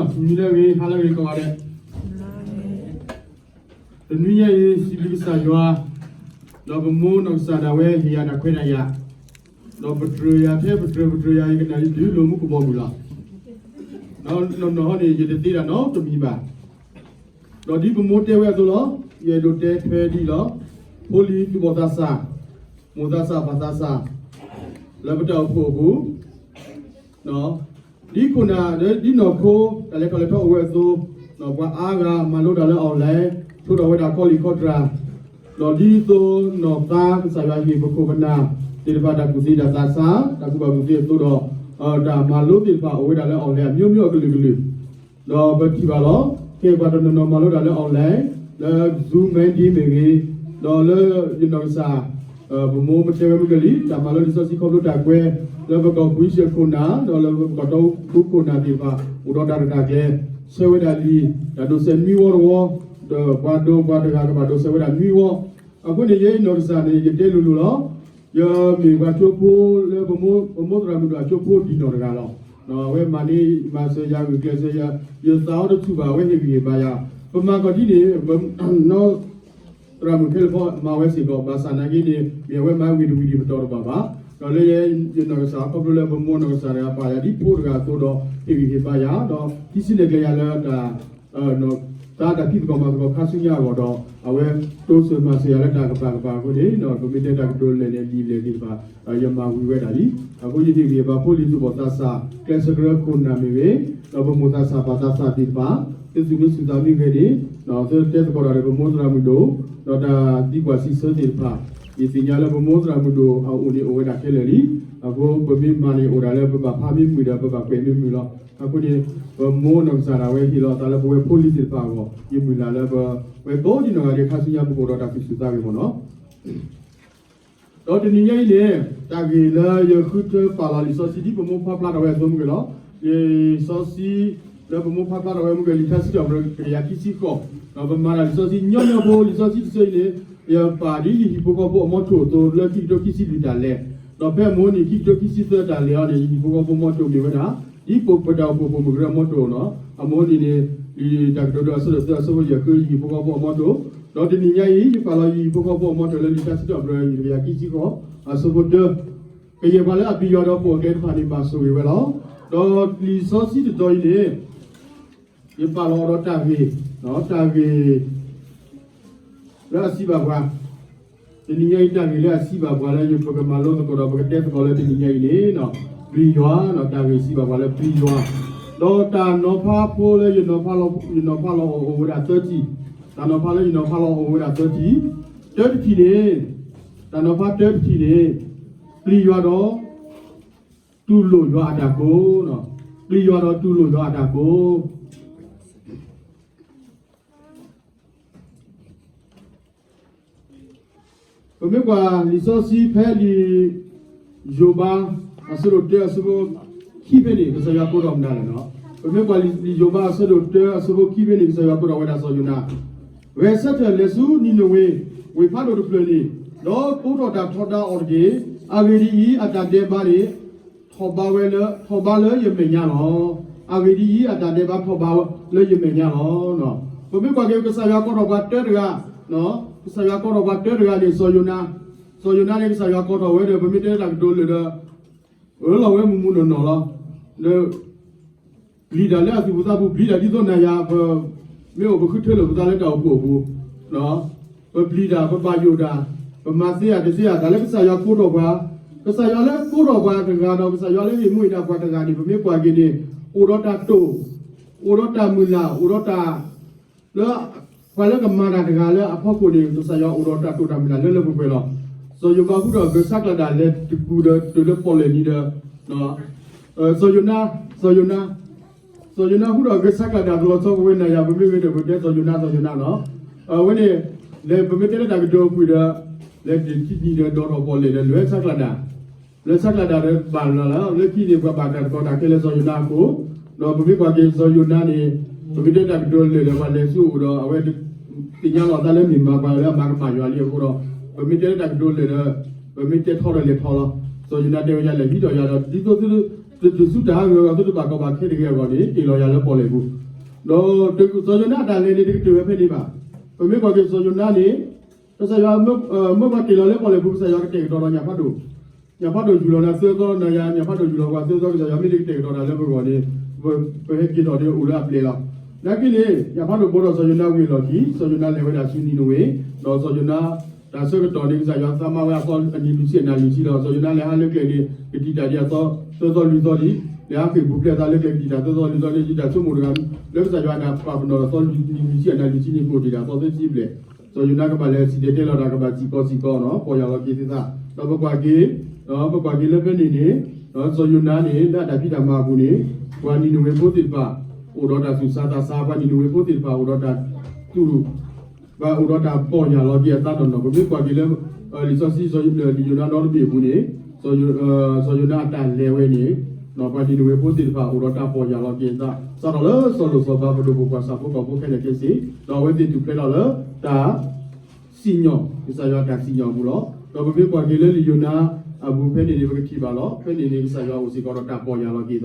နံၤလၢအဂ့ၤ ဟါလၢအဂ့ၤကိးဂၤဒဲး, တနွံညါအံၤ စံးဘျုးကစၢ်ယွၤ, ဒီးပမိၢ်နီၢ်ကစၢ်ဒၣ်ဝဲဟ့ၣ်ယၤတၢ်ခွဲးတၢ်ယာ်, ဒီးပတြၢၤယၤထဲပတြၢၤ ပတြၢၤယၤအံၤကနၣ်အံၤတုၤလီၤမူကဘီမုၢ်လီၤ. ဒီးနီၢ်နီၢ်ဟီန့ၣ် ယတသ့ဒၣ်နီတမံၤဘၣ်. ဒီးဒ်ပမိၢ်တဲဝဲအသိးလီၤ, ယအဲၣ်ဒိးတဲထွဲဒ်အံၤလီၤ. ဖိလံၤသူၣ်ဘီၣ်သးစၢ်, မိၢ်သးစၢ်ပၢ်သးစၢ်, လၢပတၢ်အိၣ်ဖှိၣ်အပူၤ ဒ်ခိၣ်နၢ် ဒ်နီၢ်ခိ တၢ်လဲၤထီၣ်လဲၤထီအိၣ်ဝဲအသိး, ပှၤအါဂၤမၤလိတၢ်လၢ online, ထိဒီးဝဲဒၣ်ခီလ့ၣ်ခီတြၢ်, ဒီးဒ်သိးနီၢ်သးကစၢ်ယွၤဟ့ၣ်ပခိၣ်ပနၢ်သ့ၣ်တဖၣ် တၢ်ကူၣ်သ့တၢ်သးဆး တၢ်ကူၣ်ဘၣ်ကူၣ်သ့အသိးဒီး တၢ်မၤလိသ့ၣ်တဖၣ်အိၣ်ဝဲဒၣ်လၢ online အမျိုးမျိုးအကလုာ်ကလုာ် ဒီးပထံၣ်ဘၣ်လီၤ. ခဲအံၤပှၤတနီၤနီၤမၤလိတၢ်လၢ online လၢ Zoom meeting မ့ၢ်ဂ့ၤ, ဒီးလၢယနီၢ်ကစၢ် ပမိၢ်မ့ၢ်တဲဝဲမုၢ်ကလံၤ တၢ်မၤလိလံာ်စီဆှံခီဖျိတၢ်ကွဲး လၢပကီၢ်ပူၤစ့ၢ်ခိၣ်နၢ် ဒီးလၢပကီၢ်တီခိၣ်နၢ်သ့ၣ်တဖၣ် အိၣ်ဒီးတၢ်ရဲၣ်တၢ်ကျဲၤ ဆှၢဝဲဒၣ်လံာ် တၢ်ဒိးစဲးနွံဝီတဝီ, ဒီးပှၤဒိပှၤတဂၤကဘၣ်ဒိးစဲးဝဲဒၣ်နွံဝီ. အဃိန့ၣ် ယဲယနီၢ်ကစၢ်န့ၣ် ယတဲလိၤလိၤလီၤ. ယမ့ၢ်ပှၤကၠိဖိလၢပမိၢ်သရၣ်မုၣ်ဒိၣ်အကၠိဖိဒံးနီၢ်တဂၤလီၤ. အဝဲမၤန့ၢ်မၤစၢၤယၤ ဂုာ်ကျဲးစၢးယၤ, ယသးအိၣ်တဆူၣ်ဘၣ် အဝဲဟ့ၣ်ဂံၢ်ဟ့ၣ်ဘါယၤ, ပမၤကီၢ်ဒ်န့ၣ် ပသရၣ်မုၣ်ခဲလၢာ်ဖီမၤဝဲစ့ၢ်ကီး ဘၣ်ဆၣ်နာ်က့န့ၣ် မ့ၢ်အဝဲမၤဝံၤတဝံၤဒံးပတီၢ်တဘၣ်ဘၣ်. ဒီးလၢယဲယနီၢ်ကစၢ်ခီဖျိလၢပမိၢ်နီၢ်ကစၢ်တဂၤပာ်ယၤဒ်ဖိတဂၤအသိးဒီး ဟ့ၣ်ဂံၢ်ဟ့ၣ်ဘါယၤ ဒီးဟံးစုနဲၣ်ကျဲၤယၤလၢတၢ် တၢ်ဖံးသကိးမၤသကိးခါဆူညါအဂီၢ်ဒီး အဝဲတိစၢၤမၤစၢၤယၤလၢတၢ်ကပၤကပၤအဃိန့ၣ် ပမ့ၢ်တဲတၢ်ကတိၤလဲၣ်န့ၣ် ဒ်လဲၣ်သ့ၣ်တဖၣ် ယမၤဝံၤဝဲဒၣ်လံ. အဃိယဟ့ၣ်ဂံၢ်ဟ့ၣ်ဘါဖိလံၤသူၣ်ဘီၣ်သးစၢ် ကျဲးစၢးကရၢခိၣ်နၢ်မ့ၢ်ဂ့ၤ, ဒီးပမိၢ်သးစၢ်ပၢ်သးစၢ်သ့ၣ်တဖၣ် သုသူၣ်မံသူၣ်သးမ့ၢ်ဂ့ၤန့ၣ် သုတဲသကိးတၢ်ဒီးပမိၢ်သရၣ်မုၣ်ဒိၣ်, ဒီးတၢ်သံကွၢ်စံးဆၢသ့ၣ်တဖၣ် ယသ့ၣ်ညါလၢပမိၢ်သရၣ်မုၣ်ဒိၣ်အအိၣ်န့ၣ်အိၣ်ဝဲဒၣ်ခဲလၢာ်လံ. အဃိပမ့ၢ်မၤန့ၣ်အိၣ်ဒၣ်လၢပဘၣ်ဖးမ့ၢ်မုာ်ဒီးပဘၣ်ကွဲးမ့ၢ်မုာ်လီၤ. အဃိန့ၣ် ပမိၢ်နီၢ်ကစၢ်ဒၣ်ဝဲဟ့ၣ်လီၤအသးလၢပဝဲဖိလံၤသ့ၣ်တဖၣ်အဂီၢ် ယမုၢ်လၢ်လၢပဝဲကိးဒံနီၢ်ဂၤဒဲးခါဆူညါပကအိၣ်ဒီးတၢ်သူၣ်ဆူၣ်သးဂဲၤမ့ၢ်နီၤ. ဒီးတနံၤညါအံၤန့ၣ် တၢ်ဂ့ၢ်လၢယဃုထၢပာ်လီၤလံာ်စီဆှံဒ်ပမိၢ်ဖးဖျါထီၣ်ဝဲအသိးမ့ၢ်ဂ့ၤလီၤ. လံာ်စီဆှံလၢပမိၢ်ဖးဖျါထီၣ်ဝဲမ့ၢ်ဂ့ၤ လံာ်ထါစံးထီၣ်ပတြၢၤတကယၤခံဆံဃိး, ဒီးပမၤတၢ်လံာ်စီဆှံညီညီဖိ လံာ်စီဆှံတဆၢအံၤန့ၣ် ယပာ်ဒ်ယဟံၣ်ဖိဃီဖိအမီထိၣ်အသိးလၢခံကထိခံဆံလွံၢ်တၢ်လဲၤ, ဒီးဖဲအမိၢ်နံၤခံကထိခံဆံသၢတၢ်လဲၤအီၤန့ၣ် ယဟံၣ်ဖိဃီဖိမီထိၣ်မ့ၢ်ဝဲဒၣ် ဒ်ပပတၢ်အိၣ်ဖှိၣ်ပိာ်မုၣ်ကရၢအမီထိၣ်နီၤ. အမိၢ်နံၤန့ၣ် လံာ်တၢ်ကတိၤဒိအဆၢဒိၣ်သၢအဆၢဖိယဲၢ်ဃု ယဟံၣ်ဖိဃီဖိအမီထိၣ်, ဒီးတနံၤညါအံၤ ယပာ်လီၤယဟံၣ်ဖိဃီဖိအမီထိၣ်လၢလံာ်ထါစံးထီၣ်ပတြၢၤတကယၤခံဆံဃိး အဆၢဖိတၢ ကယဲၢ်ပှၤလၢအပျံၤယွၤဒီးပိာ်အကျဲတဖၣ်န့ၣ် ဘၣ်ဆိၣ်ဂ့ၤဝဲလီၤ. ဒီးလံာ်စီဆှံတတီၤအံၤန့ၣ် ယပာ်လီၤအီၤဒီးတၢ်ဂ့ၢ်, တၢ်ဂ့ၢ် လၢအစံးဘၣ်ပှၤ, တနံၤညါအံၤတၢ်ဂ့ၢ်လၢအစံးဘၣ်ပှၤလၢယပကမၤလိသကိးဒီးပကတဲသကိးလၢတနံၤညါအံၤန့ၣ် ပျံၤယွၤ, တၢ်ဂ့ၢ်စံးဘၣ်ပှၤလၢပျံၤယွၤ, ဒီးတၢ်နီၤဖးဖိလၢယနီၤဖးလီၤအီၤအိၣ်ဝဲဒၣ်သၢထံၣ်, တၢ်နီၤဖးလၢယနီၤဖးလီၤအီၤအိၣ်ဝဲဒၣ်သၢထံၣ်, တၢတထံၣ်န့ၣ်, တၢ်နီၤဖးတၢတထံၣ်န့ၣ်, ပျံၤယွၤဒီး တူၢ်လိာ်ယွၤအတၢ်ကိး, ပျံၤယွၤဒီးတူၢ်လိာ်ယွၤအတၢ်ကိး. ပမ့ၢ်ကွၢ်လံာ်စီဆှံဖဲလံာ်ယိၤဘး အဆၢဒိၣ်တၢအဆၢဖိခံဖဲန့ၣ် ကစၢ်ယွၤကိးထီၣ်မနုၤလဲၣ်နီၤ. ပမ့ၢ်ကွၢ်လံာ်ယိၤဘးအဆၢဒိၣ်တၢအဆၢဖိခံဖဲန့ၣ် ကစၢ်ယွၤကိးထီၣ်ဝဲဒၣ်စီၤယိၤနါ, ဂဲၤဆၢထၢၣ်လဲၤဆူနံၤနဝ့ၤ ဝ့ၢ်ဖးဒိၣ်တဖျၢၣ်န့ၣ်, ဒီးကိးထီၣ်တၢ်ထီဒါအီၤတက့ၢ်. အဂ့ၢ်ဒ်အံၤ, အတၢ်ဒဲးဘးန့ၣ် ထီၣ်ဘးဝဲလၢ ထီၣ်ဘးလၢယမဲာ်ညါလီၤ. အဂ့ၢ်ဒ်အံၤ, အတၢ်ဒဲးဘးထီၣ်ဘးလၢယမဲာ်ညါလီၤ. ပမ့ၢ်ကွၢ်က့ၤ ကစၢ်ယွၤကိးထီၣ်ပှၤတၢတဂၤ, ကစၢ်ယွၤကိးထီၣ်ပှၤတၢတဂၤန့ၣ် စီၤယိၤနါ, စီၤယိၤနါန့ၣ် ကစၢ်ယွၤကိးထီၣ်ဝဲဒီး ပမ့ၢ်တဲတၢ်ကတိၤလၢာ်ဒီး အၢၣ်လီၤဝဲမုၢ်မုၢ်နီၢ်နီၢ်လီၤ. ဒီး ပျံၤတၢ်လၢအသူၣ်ပူၤသးပူၤ ပျံၤတၢ်ဒ်သိးနၤယၤ ပမ့ၢ်အိၣ်ပဃုထၢလၢာ်ပသးလၢတၢ်အိၣ်ဖှိၣ်အပူၤ, ပပျံၤတၢ် ပဘၣ်ယိၣ်တၢ်, ပမၤသ့ဧါတသ့ဧါ တၢ်လၢကစၢ်ယွၤကိးထီၣ်ပှၤ, ကစၢ်ယွၤလၢကိးထီၣ်ပှၤတဂၤဒီး ကစၢ်ယွၤလၢဟ့ၣ်မူဟ့ၣ်ဒါပှၤတဂၤန့ၣ် ပမ့ၢ်ကွၢ်က့ၤန့ၣ် အိၣ်ဒီးတၢ်တိာ်, အိၣ်ဒီးတၢ်မုၢ်လၢ်, အိၣ်ဒီးတၢ် လၢ ပှၤလၢကမၤတၢ်တဂၤလၢအဖီခိၣ်န့ၣ် ကစၢ်ယွၤအိၣ်ဒီးတၢ်တိာ်တၢ်မုၢ်လၢ်လၢလၢပှဲၤပှဲၤလီၤ. စီၤယိၤဘးဟူထီၣ်ဂဲၤဆါကျးဒၣ်လဲၤတကူၣ်ဒီးတုၤလၢပီၣ်လဲၣ်နံၤဒီး စီၤယိၤနါ, စီၤယိၤနါ, စီၤယိၤနါဟူထီၣ်ဂဲၤဆါကျးဒၣ်တလီၤဆီ ပဝဲနၤယၤ ပမ့ၢ်ဂ့ၤဒီး ပတဲစီၤယိၤနါ စီၤယိၤနါလီၤ. အဝဲန့ၣ် လဲၤပမ့ၢ်တဲလၢတၢ်ကတိၤအပူၤဒီး လဲၤတထံၣ်နံၤဒီးဒီးထီၣ်ပီၣ်လဲၣ်ဒီး လဲၤဆါကျးဒၣ် လဲၤဆါကျးဒၣ်ဒီးဘၣ်လီၤလၢ လၢခံန့ၣ် ပှၤဘၣ်တၢ်ကီတၢ်ခဲလၢစီၤယိၤနါအဃိ, ဒီးပမ့ၢ်ကွၢ်က့ၤစီၤယိၤနါန့ၣ် ပမ့ၢ်တဲတၢ်ကတိၤလၢာ်ဒီး ပှၤလဲၤဆူအအိၣ်ဒီး အဝဲသ့ၣ်ညါလီၤအသးလၢမ့ၢ်မၤပှၤလၢအမၤကမၣ်ယွၤလံအဃိဒီး ပမ့ၢ်တဲတၢ်ကတိၤလၢာ်ဒီး ပမ့ၢ်တဲထီဒီးလဲၤထီလီၤ. စီၤယိၤနါတဲဝဲဒ်လဲၣ် ဟံးထီၣ်ယၤဒီး ဒ်သိးသု တတုၤဆူတၢ်ဟးဂီၤအဂီၢ် သုတဘၣ်ကီဘၣ်ခဲတဂ့ၤအဂီၢ်န့ၣ် တ့ၢ်လီၤယၤလၢပီၣ်လဲၣ်ပူၤ, ဒီးစီၤယိၤနါအတၢ်လဲၤန့ၣ် တကတၢၢ်ဝဲဖဲန့ၣ်ဘၣ်. ပမ့ၢ်ကွၢ်က့ၤစီၤယိၤနါန့ၣ်, ကစၢ်ယွၤ မ့ၢ်ပှၤတ့ၢ်လီၤလၢပီၣ်လဲၣ်ပူၤ ကစၢ်ယွၤကတဲာ်ကတီၤဒီးညၣ်ဖးဒိၣ်, ညၣ်ဖးဒိၣ်ယူၢ်လီၤနၤသၢသီ နၤယၤ ညၣ်ဖးဒိၣ်ယူၢ်လီၤပှၤသၢသီ ကစၢ်ယွၤမ့ၢ်တကတဲာ်ကတီၤတၢ်လၢပဂီၢ်န့ၣ်, ပဟဲက့ၤထီၣ်ဒီးအိၣ်လၢအပျဲၢ်လီၤ. နာ်က့န့ၣ် ညၣ်ဖးဒိၣ်ဘိးထီၣ်စီၤယိၤနါဝံၤအလီၢ်ခံ စီၤယိၤနါလဲၤဝဲဒၣ်ဆူနံၤနဝ့ၤ, ဒီးစီၤယိၤနါ တၢ်ဆၢကတီၢ်န့ၣ် ကစၢ်ယွၤသးမၤဝဲအသီအနံၤလွံၢ်ဆံအနၤလွံၢ်ဆံလီၤ. စီၤယိၤနါလဲၤဟးလၢကျဲန့ၣ် ကတံာ်တၢ်ဒ်အသီ သၢသီလွံၢ်သီဒံး, လဲၤဟးဃ့ၢ်ပူၤဖျဲးအသးလၢကျဲကတံာ်တၢ်သၢသီလွံၢ်သီဒံး တၢ်ဆိကမိၣ်တဂၤ လၢကစၢ်ယွၤအတၢ်ပာ်ပနီၣ်အသီနံၤလွံၢ်ဆံအနၤလွံၢ်ဆံန့ၣ် ကအိၣ်တ့ၢ်ဒၣ်အသီသၢဆံဘျဲၣ်, စီၤယိၤနါကဘၣ်လဲၤစံၣ်တဲၤတဲလီၤတၢ် ကဘၣ်စံၣ်ကီးစံၣ်ကီးနီၤ ပီၢ်ယၢ်လီၤက့ၤသ့ၣ်သၣ်, ဒီးပကွၢ်က့ၤ, ဒီးပကွၢ်က့ၤလၢဖဲန့ၣ်န့ၣ်, ဒီးစီၤယိၤနါန့ၣ် လၢအတၢ်ဖံးတၢ်မၤအပူၤန့ၣ်, ပှၤနံၤနဝ့ၤဖိသ့ၣ်တဖၣ် အိၣ်ဒီးတၢ်သူၣ်ဆါသးဆါ, ပှၤနံၤနဝ့ၤဖိသ့ၣ်တဖၣ် အိၣ်ဒီးတၢ်သူၣ် ဘၣ်အိၣ်ဒီးတၢ်ပီၢ်ယၢ်လီၤက့ၤအသးနီၢ်နီၢ်. ပမ့ၢ်ကွၢ်က့ၤလၢ လံာ်စီဆှံ လံာ်ယိၤနါနီတဘ့ၣ်အပူၤန့ၣ်, စီၤယိၤနါအတၢ်လဲၤဝဲန့ၣ်, ပှၤနံၤနဝ့ၤဖိသ့ၣ်တဖၣ် အိၣ်ဒီးတၢ်ပီၢ်ယၢ်လီၤက့ၤအသး စးထီၣ်လၢစီၤလိၣ်စီၤပၤ ပဒိၣ်ပပှၢ် ဆၣ်ဖိကီၢ်ဖိခဲလၢာ်ခဲဆ့, ဒီးအဝဲသ့ၣ်ထူၣ်ဖျဲးထီၣ်လၢတၢ်စံၣ်ညီၣ်, ကစၢ်ယွၤတၢ်စံၣ်ညီၣ်အပူၤလီၤ. ဒီးပမ့ၢ်ကွၢ်က့ၤလၢလံာ်ယိၤနါအပူၤဖဲန့ၣ်န့ၣ် ပကထံၣ်ဘၣ်လီၤ. ဖဲန့ၣ်န့ၣ် ကစၢ်ယွၤအိၣ်စ့ၢ်ကီးဒီးတၢ်ပီၢ်ယၢ်လီၤက့ၤအသး ဒီး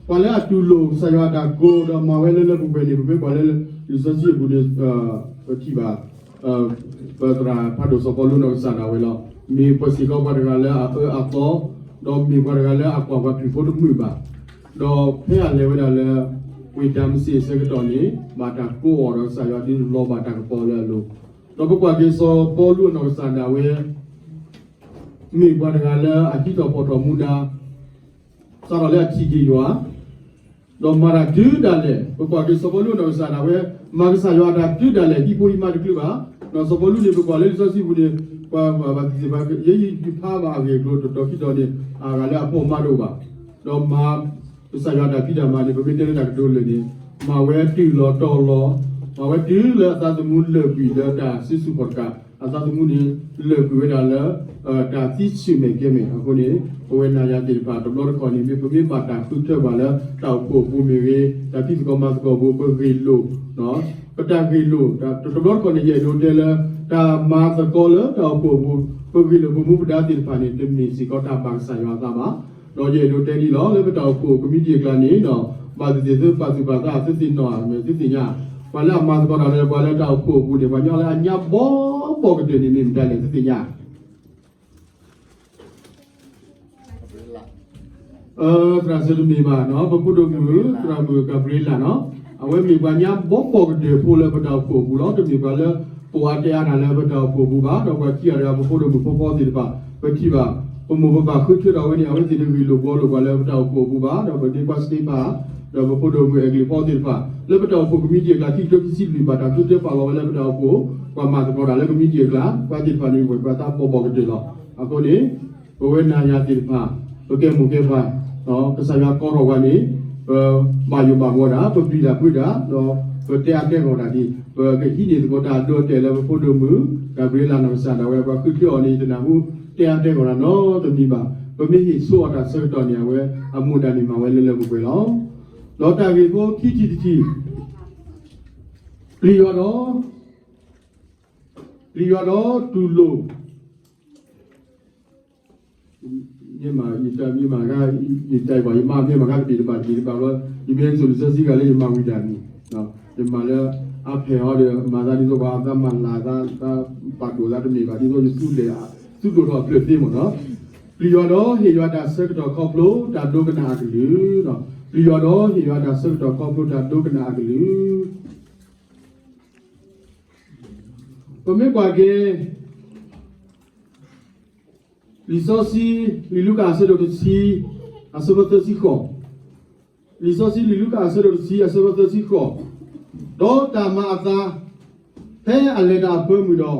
ပှၤလၢအတူၢ်လိာ်ကစၢ်ယွၤအတၢ်ကိးဒီးမၤဝဲလၢလၢပှဲၤပှဲၤန့ၣ် ပမ့ၢ်ကွၢ်လၢလံာ်စီဆှံအပူၤန့ၣ်, ပထံၣ်ဘၣ်, ပသရၣ်ဖးဒိၣ်စီၤပီလူးနီၢ်ကစၢ်ဒၣ်ဝဲလီၤ. မ့ၢ်ပှၤစ့ၢ်ကီးပှၤတဂၤလၢအအၢအသီ, ဒီးမ့ၢ်ပှၤတဂၤလၢအကွၢ်ပှၤခရံာ်ဖိတမုာ်ဘၣ်. ဒီးဖဲအလဲၤဝဲဒၣ်လၢ ဝ့ၢ်ဒၤမစ့းအဆၢကတီၢ်န့ၣ် ဘၣ်တၢ်ကိးအီၤဒီးကစၢ်ယွၤဒုးလီၤဘၣ်တၢ်ကပီၤလၢအလိၤ, ဒီးပကွၢ်က့ၤစီၤပီလူးအနီၢ်ကစၢ်ဒၣ်ဝဲ မ့ၢ်ပှၤတဂၤလၢအဟံးထီၣ်ဖီၣ်ထီၣ်မူဒါ စးထီၣ်လၢအထံၣ်က့ၤယွၤ, ဒီးမၤတၢ်တုၤဒၣ်လဲာ်, ပကွၢ်က့ၤစီၤပီလူးနီၢ်ကစၢ်ဒၣ်ဝဲ မၤကစၢ်ယွၤအတၢ်တုၤဒၣ်လဲာ် ဟံၣ်ဖိဟံၣ်မါတချုးဘၣ်. ဒီးစီၤပီလူးန့ၣ် ပကွၢ်လၢလံာ်စီဆှံပူၤန့ၣ် ပှၤဘၣ်သ့ၣ်သ့ၣ်ဘၣ် ယဲယဖးဘၣ်အဂ့ၢ်အကျိၤတတီၤခံတီၤန့ၣ် အဂၤလၢအဖိအမါတအိၣ်ဘၣ်. ဒီးမၤ ကစၢ်ယွၤအတၢ်ဖံးတၢ်မၤန့ၣ် ပမ့ၢ်တဲလၢတၢ်ကတိၤလၢာ်န့ၣ် မၤဝဲတုၤလီၤတီၤလီၤ, မၤဝဲတုၤလၢအသးသမူလၢာ်ကွံာ်လၢတၢ်စုဆူၣ်ခီၣ်တကး, အသးသမူန့ၣ် လၢာ်ကွံာ်ဝဲဒၣ်လၢ တၢ်သံဆူၣ်မဲာ်ကဲမဲာ်အဃိန့ၣ်, ပဝဲနၤယၤသ့ၣ်တဖၣ် တဘျီတခီၣ်န့ၣ် မ့ၢ်ပမ့ၢ်ဘၣ်တၢ်ဃုထၢဘၣ်လၢတၢ်အိၣ်ဖှိၣ်အပူၤမ့ၢ်ဂ့ၤ, တၢ်ဖံးသကိးမၤသကိးအပူၤ ပဂ့ၢ်လိာ် ပတၢ်ဂ့ၢ်လိာ် တဘျီတခီၣ်န့ၣ် ယအဲၣ်ဒိးတဲလၢ တၢ်မၤသကိးလၢတၢ်အိၣ်ဖှိၣ်အပူၤ ပဂ့ၢ်လိာ်ပမူပဒါသ့ၣ်တဖၣ်န့ၣ် တမ့ၢ်စ့ၢ်ကီးတၢ်ဘၣ်ကစၢ်ယွၤအသးဘၣ်. ဒီးယအဲၣ်ဒိးတဲဒ်လီၤ လၢပတၢ်အိၣ်ဖှိၣ်ကမံးတံာ်အကျါန့ၣ်ဒီး ဘၣ်သ့ၣ်သ့ၣ်သုပာ်သူၣ်ပာ်သး သုသ့ၣ်နီၣ်မ့ၢ်သုသ့ၣ်ညါ, ပှၤလၢအမၤသကိးတၢ်လၢပှၤလၢတၢ်အိၣ်ဖှိၣ်အပူၤန့ၣ် ပှၤညီလၢအညါဘီဘီၣ်ကတၢၢ်န့ၣ် မ့ၢ်မတၤလဲၣ် သုသ့ၣ်ညါ သရၣ်စၢတမ့ၢ်ဘၣ်, ပဖိဒိၣ်မုၣ် သရၣ်မုၣ်ကၤဘြံၤလးနီၤ, အဝဲမ့ၢ်ပှၤညါဘီဘီၣ်ကတၢၢ်ဖိလၢပတၢ်အိၣ်ဖှိၣ်အပူၤလီၤ. တမ့ၢ်ပှၤလၢ ပှၤတဲအါတၢ်လၢပတၢ်အိၣ်ဖှိၣ်အပူၤဘၣ်. ဒီးပှၤခံဂၤတဂၤ ပဖိဒိၣ်မုၣ်ဖိဃီသ့ၣ်တဖၣ် ပထံၣ်ဘၣ် ပမိၢ်ပပၢ်ဃုထၢထီၣ်ဝဲန့ၣ် အဝဲသ့ၣ်တဂ့ၢ်လိာ်ဘှီလိာ်ပှၤလၢပတၢ်အိၣ်ဖှိၣ်အပူၤဘၣ်. ဒီးပဒ့ကွၢ်စတ့ဖၣ် ဒီးပဖိဒိၣ်မုၣ်အဲကလံးဖီသ့ၣ်တဖၣ် လၢပတၢ်အိၣ်ဖှိၣ်ကမံးတံာ်အကျါ ခံကထိခံဆံလွံၢ် ဘၣ်တၢ်ဃုထၢပာ်လီၤဝဲလၢပတၢ်အိၣ်ဖှိၣ် ပှၤမၤသကိးတၢ်လၢကမံးတံာ်အကျါ ပှၤသ့ၣ်တဖၣ်န့ၣ် ပှၤသးဘီဘီၣ်ကတၢၢ်လီၤ. အဃိန့ၣ် ပဝဲနၤယၤသ့ၣ်တဖၣ် ပကဲမိၢ်ကဲပၢ် ကစၢ်ယွၤကိးထီၣ်ပှၤန့ၣ် ပဘၣ်ယိၣ်ဘၣ်ဘှီတၢ် ပပျံၤတၢ်ဖုးတၢ် ဒီးပတဲအါတဲဂီၢ်တၢ်ဒ် ပကဟံးန့ၢ်သကိးတၢ်အဒိအတဲာ်လၢပဖိဒိၣ်မုၣ် ကၤဘြံၤလးနီၢ်ကစၢ်ဒၣ်ဝဲ ပှၤဃုထၢအီၤန့ၣ် ယတနၢ်ဟူ တဲအါတဲဂီၢ်တၢ်နီတမံၤဘၣ်. ပမ့ၢ်ဟ့ၣ်ဆိအီၤတၢ်ဆၢကတီၢ်န့ၣ် အဝဲအမူဒါန့ၣ်မၤဝဲလၢလၢပှဲၤပှဲၤလီၤ. ဒီးတၢ်ဂ့ၢ်ဖိခံထံၣ်တထံၣ် ပျံၤယွၤဒီး ပျံၤယွၤဒီးတူၢ်လိာ် မ့ၢ်မး ယတၢ်မ့ၢ်မး ယတၢ်ဘၣ် ယမၤမ့ၢ်မး ကဘၣ်တဘၣ်တဘၣ်ဘျီ ယမ့ၢ်စိာ်လံာ်စီဆှံဂၤလၢယမၤဝံၤတၢ်မံၤ ယမၤလၢ အါဖဲးအီၤဒီး မၤသးဒ်သိးပှၤသးမၤလၤသး သးပာ်ဒိၣ်သးတမ့ၢ်ဘၣ် ဒ်သိးယသူၣ်ဒဲးသူၣ်ဒိၣ်ထီၣ်အဖျၢၣ်သ့မ့ၢ်နီၤ. ပျံၤယွၤဒီးဟ့ၣ်ယွၤတၢ်ဆၢကတီၢ်ခီဖျိတၢ်ဒိကနၣ်အကလုၢ်, ပျံၤယွၤဒီးဟ့ၣ်ယွၤတၢ်ဆၢကတီၢ်ခီဖျိတၢ်ဒိကနၣ်အကလုၢ် ပမ့ၢ်ကွၢ်က့ၤ လံာ်စီဆှံ လံာ်လူၤကၣ်အဆၢဒိၣ်တဆံ အဆၢဖိသၢဆံဃိး, လံာ်စီဆှံလံာ်လူၤကၣ်အဆၢဒိၣ်တဆံ အဆၢဖိသၢဆံဃိး, ဒီးတၢ်မၤအသး ဖဲအလဲၤတၢ်အဖၢမုၢ်ဒီး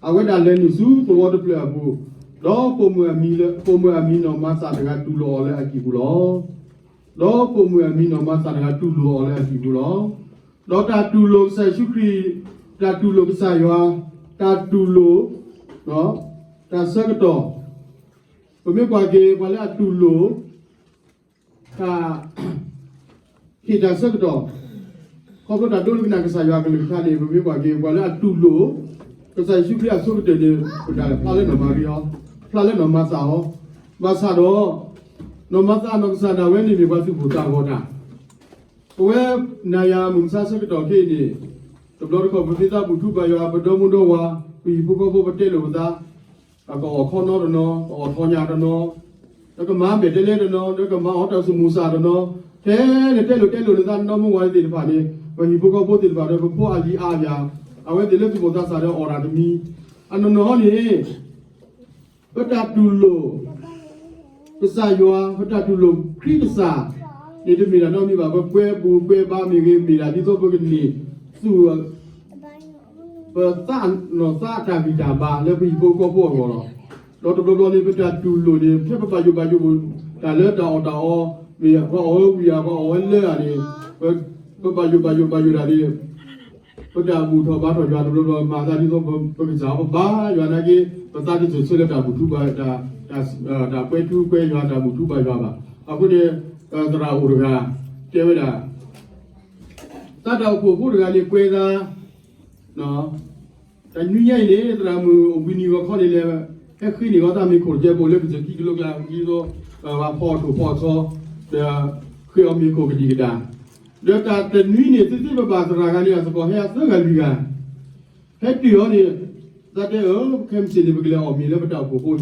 အဝဲဒၣ်လဲၤနုာ်ဆူသဝီတဖျၢၣ်အပူၤ, ဒီးပိာ်မုၣ်အမံၤလၢ ပိာ်မုၣ်အမံၤနီၢ်မၤသးတဂၤတူၢ်လိာ်အီၤလၢအဟံၣ်ပူၤလီၤ. ဒီးပိာ်မုၣ်အမံၤနီၢ်မၤသးတဂၤတူၢ်လိာ်အီၤလၢအဟံၣ်ပူၤလီၤ. ဒီးတၢ်တူၢ်လိာ်ကစၢ်ယ့ၣ်ၡူးခရံာ်, တၢ်တူၢ်လိာ်ကစၢ်ယွၤ, တၢ်တူၢ်လိာ် တၢ်ဆၢကတီၢ်, ပမ့ၢ်ကွၢ်က့ၤ ပှၤလၢအတူၢ်လိာ် တၢ် ဟ့ၣ်တၢ်ဆၢကတီၢ် ခီဖျိတၢ်ဒိကနၣ်ကစၢ်ယွၤအကလုၢ်ကထါန့ၣ် ပမ့ၢ်ကွၢ်က့ၤ ပှၤလၢအတူၢ်လိာ် ကစၢ်ယ့ၣ်ၡူးခရံာ်အဆိကတၢၢ်န့ၣ် ပဒၣ်ဖျါလၢနီၢ်မၤရံအီၤ, ဖျါလၢနီၢ်မၤသးအီၤ, ဘၣ်ဆၣ်ဒီး နီၢ်မၤသးနီၢ်ကစၢ်ဒၣ်ဝဲန့ၣ်မ့ၢ်ပှၤသူၣ်ကိၢ်သးဂီၤတၢ်, ပဝဲနၤယၤမုၢ်မဆါဆၢကတီၢ်ခဲအံၤန့ၣ်, တဘျီတခီၣ်ပမ့ၢ်သးဘူၣ်ထူဘၣ်ယွၤ ပဒီမုၢ်ဒီဝၤ, ပဟံၣ်ဖိဃီဖိပတဲလိာ်ပသး, ကအိၣ်ခီနီတနီၤ, ကအိၣ်ထီၣ်ညၣ်တနီၤ, ဒီးကမၤမဲာ်တဲလဲတနီၤ, ဒီးကမၤအီၣ်တၢ်သူၣ်မူသးတနီၤ, ထဲန့ၣ်တဲလိာ်တဲလိာ်လၢသးနီၢ်မုၢ်ဝါသ့ၣ်တဖၣ်န့ၣ်, ပဟံၣ်ဖိဃီဖိသ့ၣ်တဖၣ်ဒီး ပဖိအလံၤအါယၤ, အဝဲသ့ၣ်လၢသူၣ်ဘီၣ်သးစၢ်ဒီးအီၣ်တၢ်တမံၤ, အနီၢ်နီၢ်န့ၣ် ပတၢ်တူၢ်လိာ် ကစၢ်ယွၤ, ပတၢ်တူၢ်လိာ်ခရံာ်ကစၢ်န့ၣ် တမ့ၢ်တၢ်နီတမံၤဘၣ်. ပကွဲဘူးကွဲဘါမ့ၢ်ဂ့ၤ, မ့ၢ်ဒၣ်ဒ်သိးပကန့ၢ်သူၣ် ပသးနီၢ်သးအတၢ်ဂံၢ်တၢ်ဘါလၢပဟံၣ်ဖိဃီဖိအဂီၢ်လီၤ. ဒီးတဘျီဘျီန့ၣ် ပတၢ်တူၢ်လိာ်န့ၣ် ဖဲပဘၣ်ယိၣ်ဘၣ်ယိၣ်တၢ်လၢတၢ်အီၣ်တၢ်အီ, မ့ၢ်ပှၤအီၣ်ဝဲဝံၤဧါ, ပှၤအီၣ်ဝဲလၢဧါန့ၣ်, ပဘၣ်ယိၣ်ဘၣ်ယိၣ်ဘၣ်ယိၣ်တၢ်န့ၣ် ပတၢ်ဘူၣ်ထီၣ်ဘါထီၣ်ယွၤတဘျီဘျီ မၤသးဒ်သိးပကစၢ်အီၤပဘါယွၤနာ်က့, ပသးတစိၢ်ဆၢလၢတၢ်ဘူၣ်ထူဘၣ်, တၢ်ကွဲထူကွဲယွၤ, တၢ်ဘူၣ်ထူဘၣ်ယွၤဘၣ်. အဃိန့ၣ် သရၣ်အိၣ်တဂၤ တဲဝဲဒၣ် သးတၢ်အိၣ်ဖှိၣ်ဖိတဂၤန့ၣ်ကွဲသး, တနွံညါအံၤန့ၣ် သရၣ်မုၣ်အိၣ်ဘှံးနံၤဂီၤခီန့ၣ်လဲၣ်, ဟဲဃ့န့ၢ်ဂီၤသးမ့ၤခိၣ်တကဲးဖိလၢကစၢၢ်ခံကလိကျါ ဒ်သိး ပှၤဖီအီၣ်ထိၣ်ဖီအီၣ်ဆီ, ဒီးဃ့အီၤမ့ၤခိၣ်ကဒံကဒါ, ဒီးတၢ်တနွံန့ၣ် သုသ့ၣ်ပဘၣ်သရၣ်ဂၤန့ၣ် အသကိးဟဲအသၢဂၤလွံၢ်ဂၤ, ဟဲတုၤအီၤန့ၣ်, သးတဲအၢ, ခဲမုၢ်ဆ့ၣ်န့ၣ် ပကလဲၤအီၣ်မ့ၤလၢပတၢ်အိၣ်ဖှိၣ်ဖိဟံၣ်,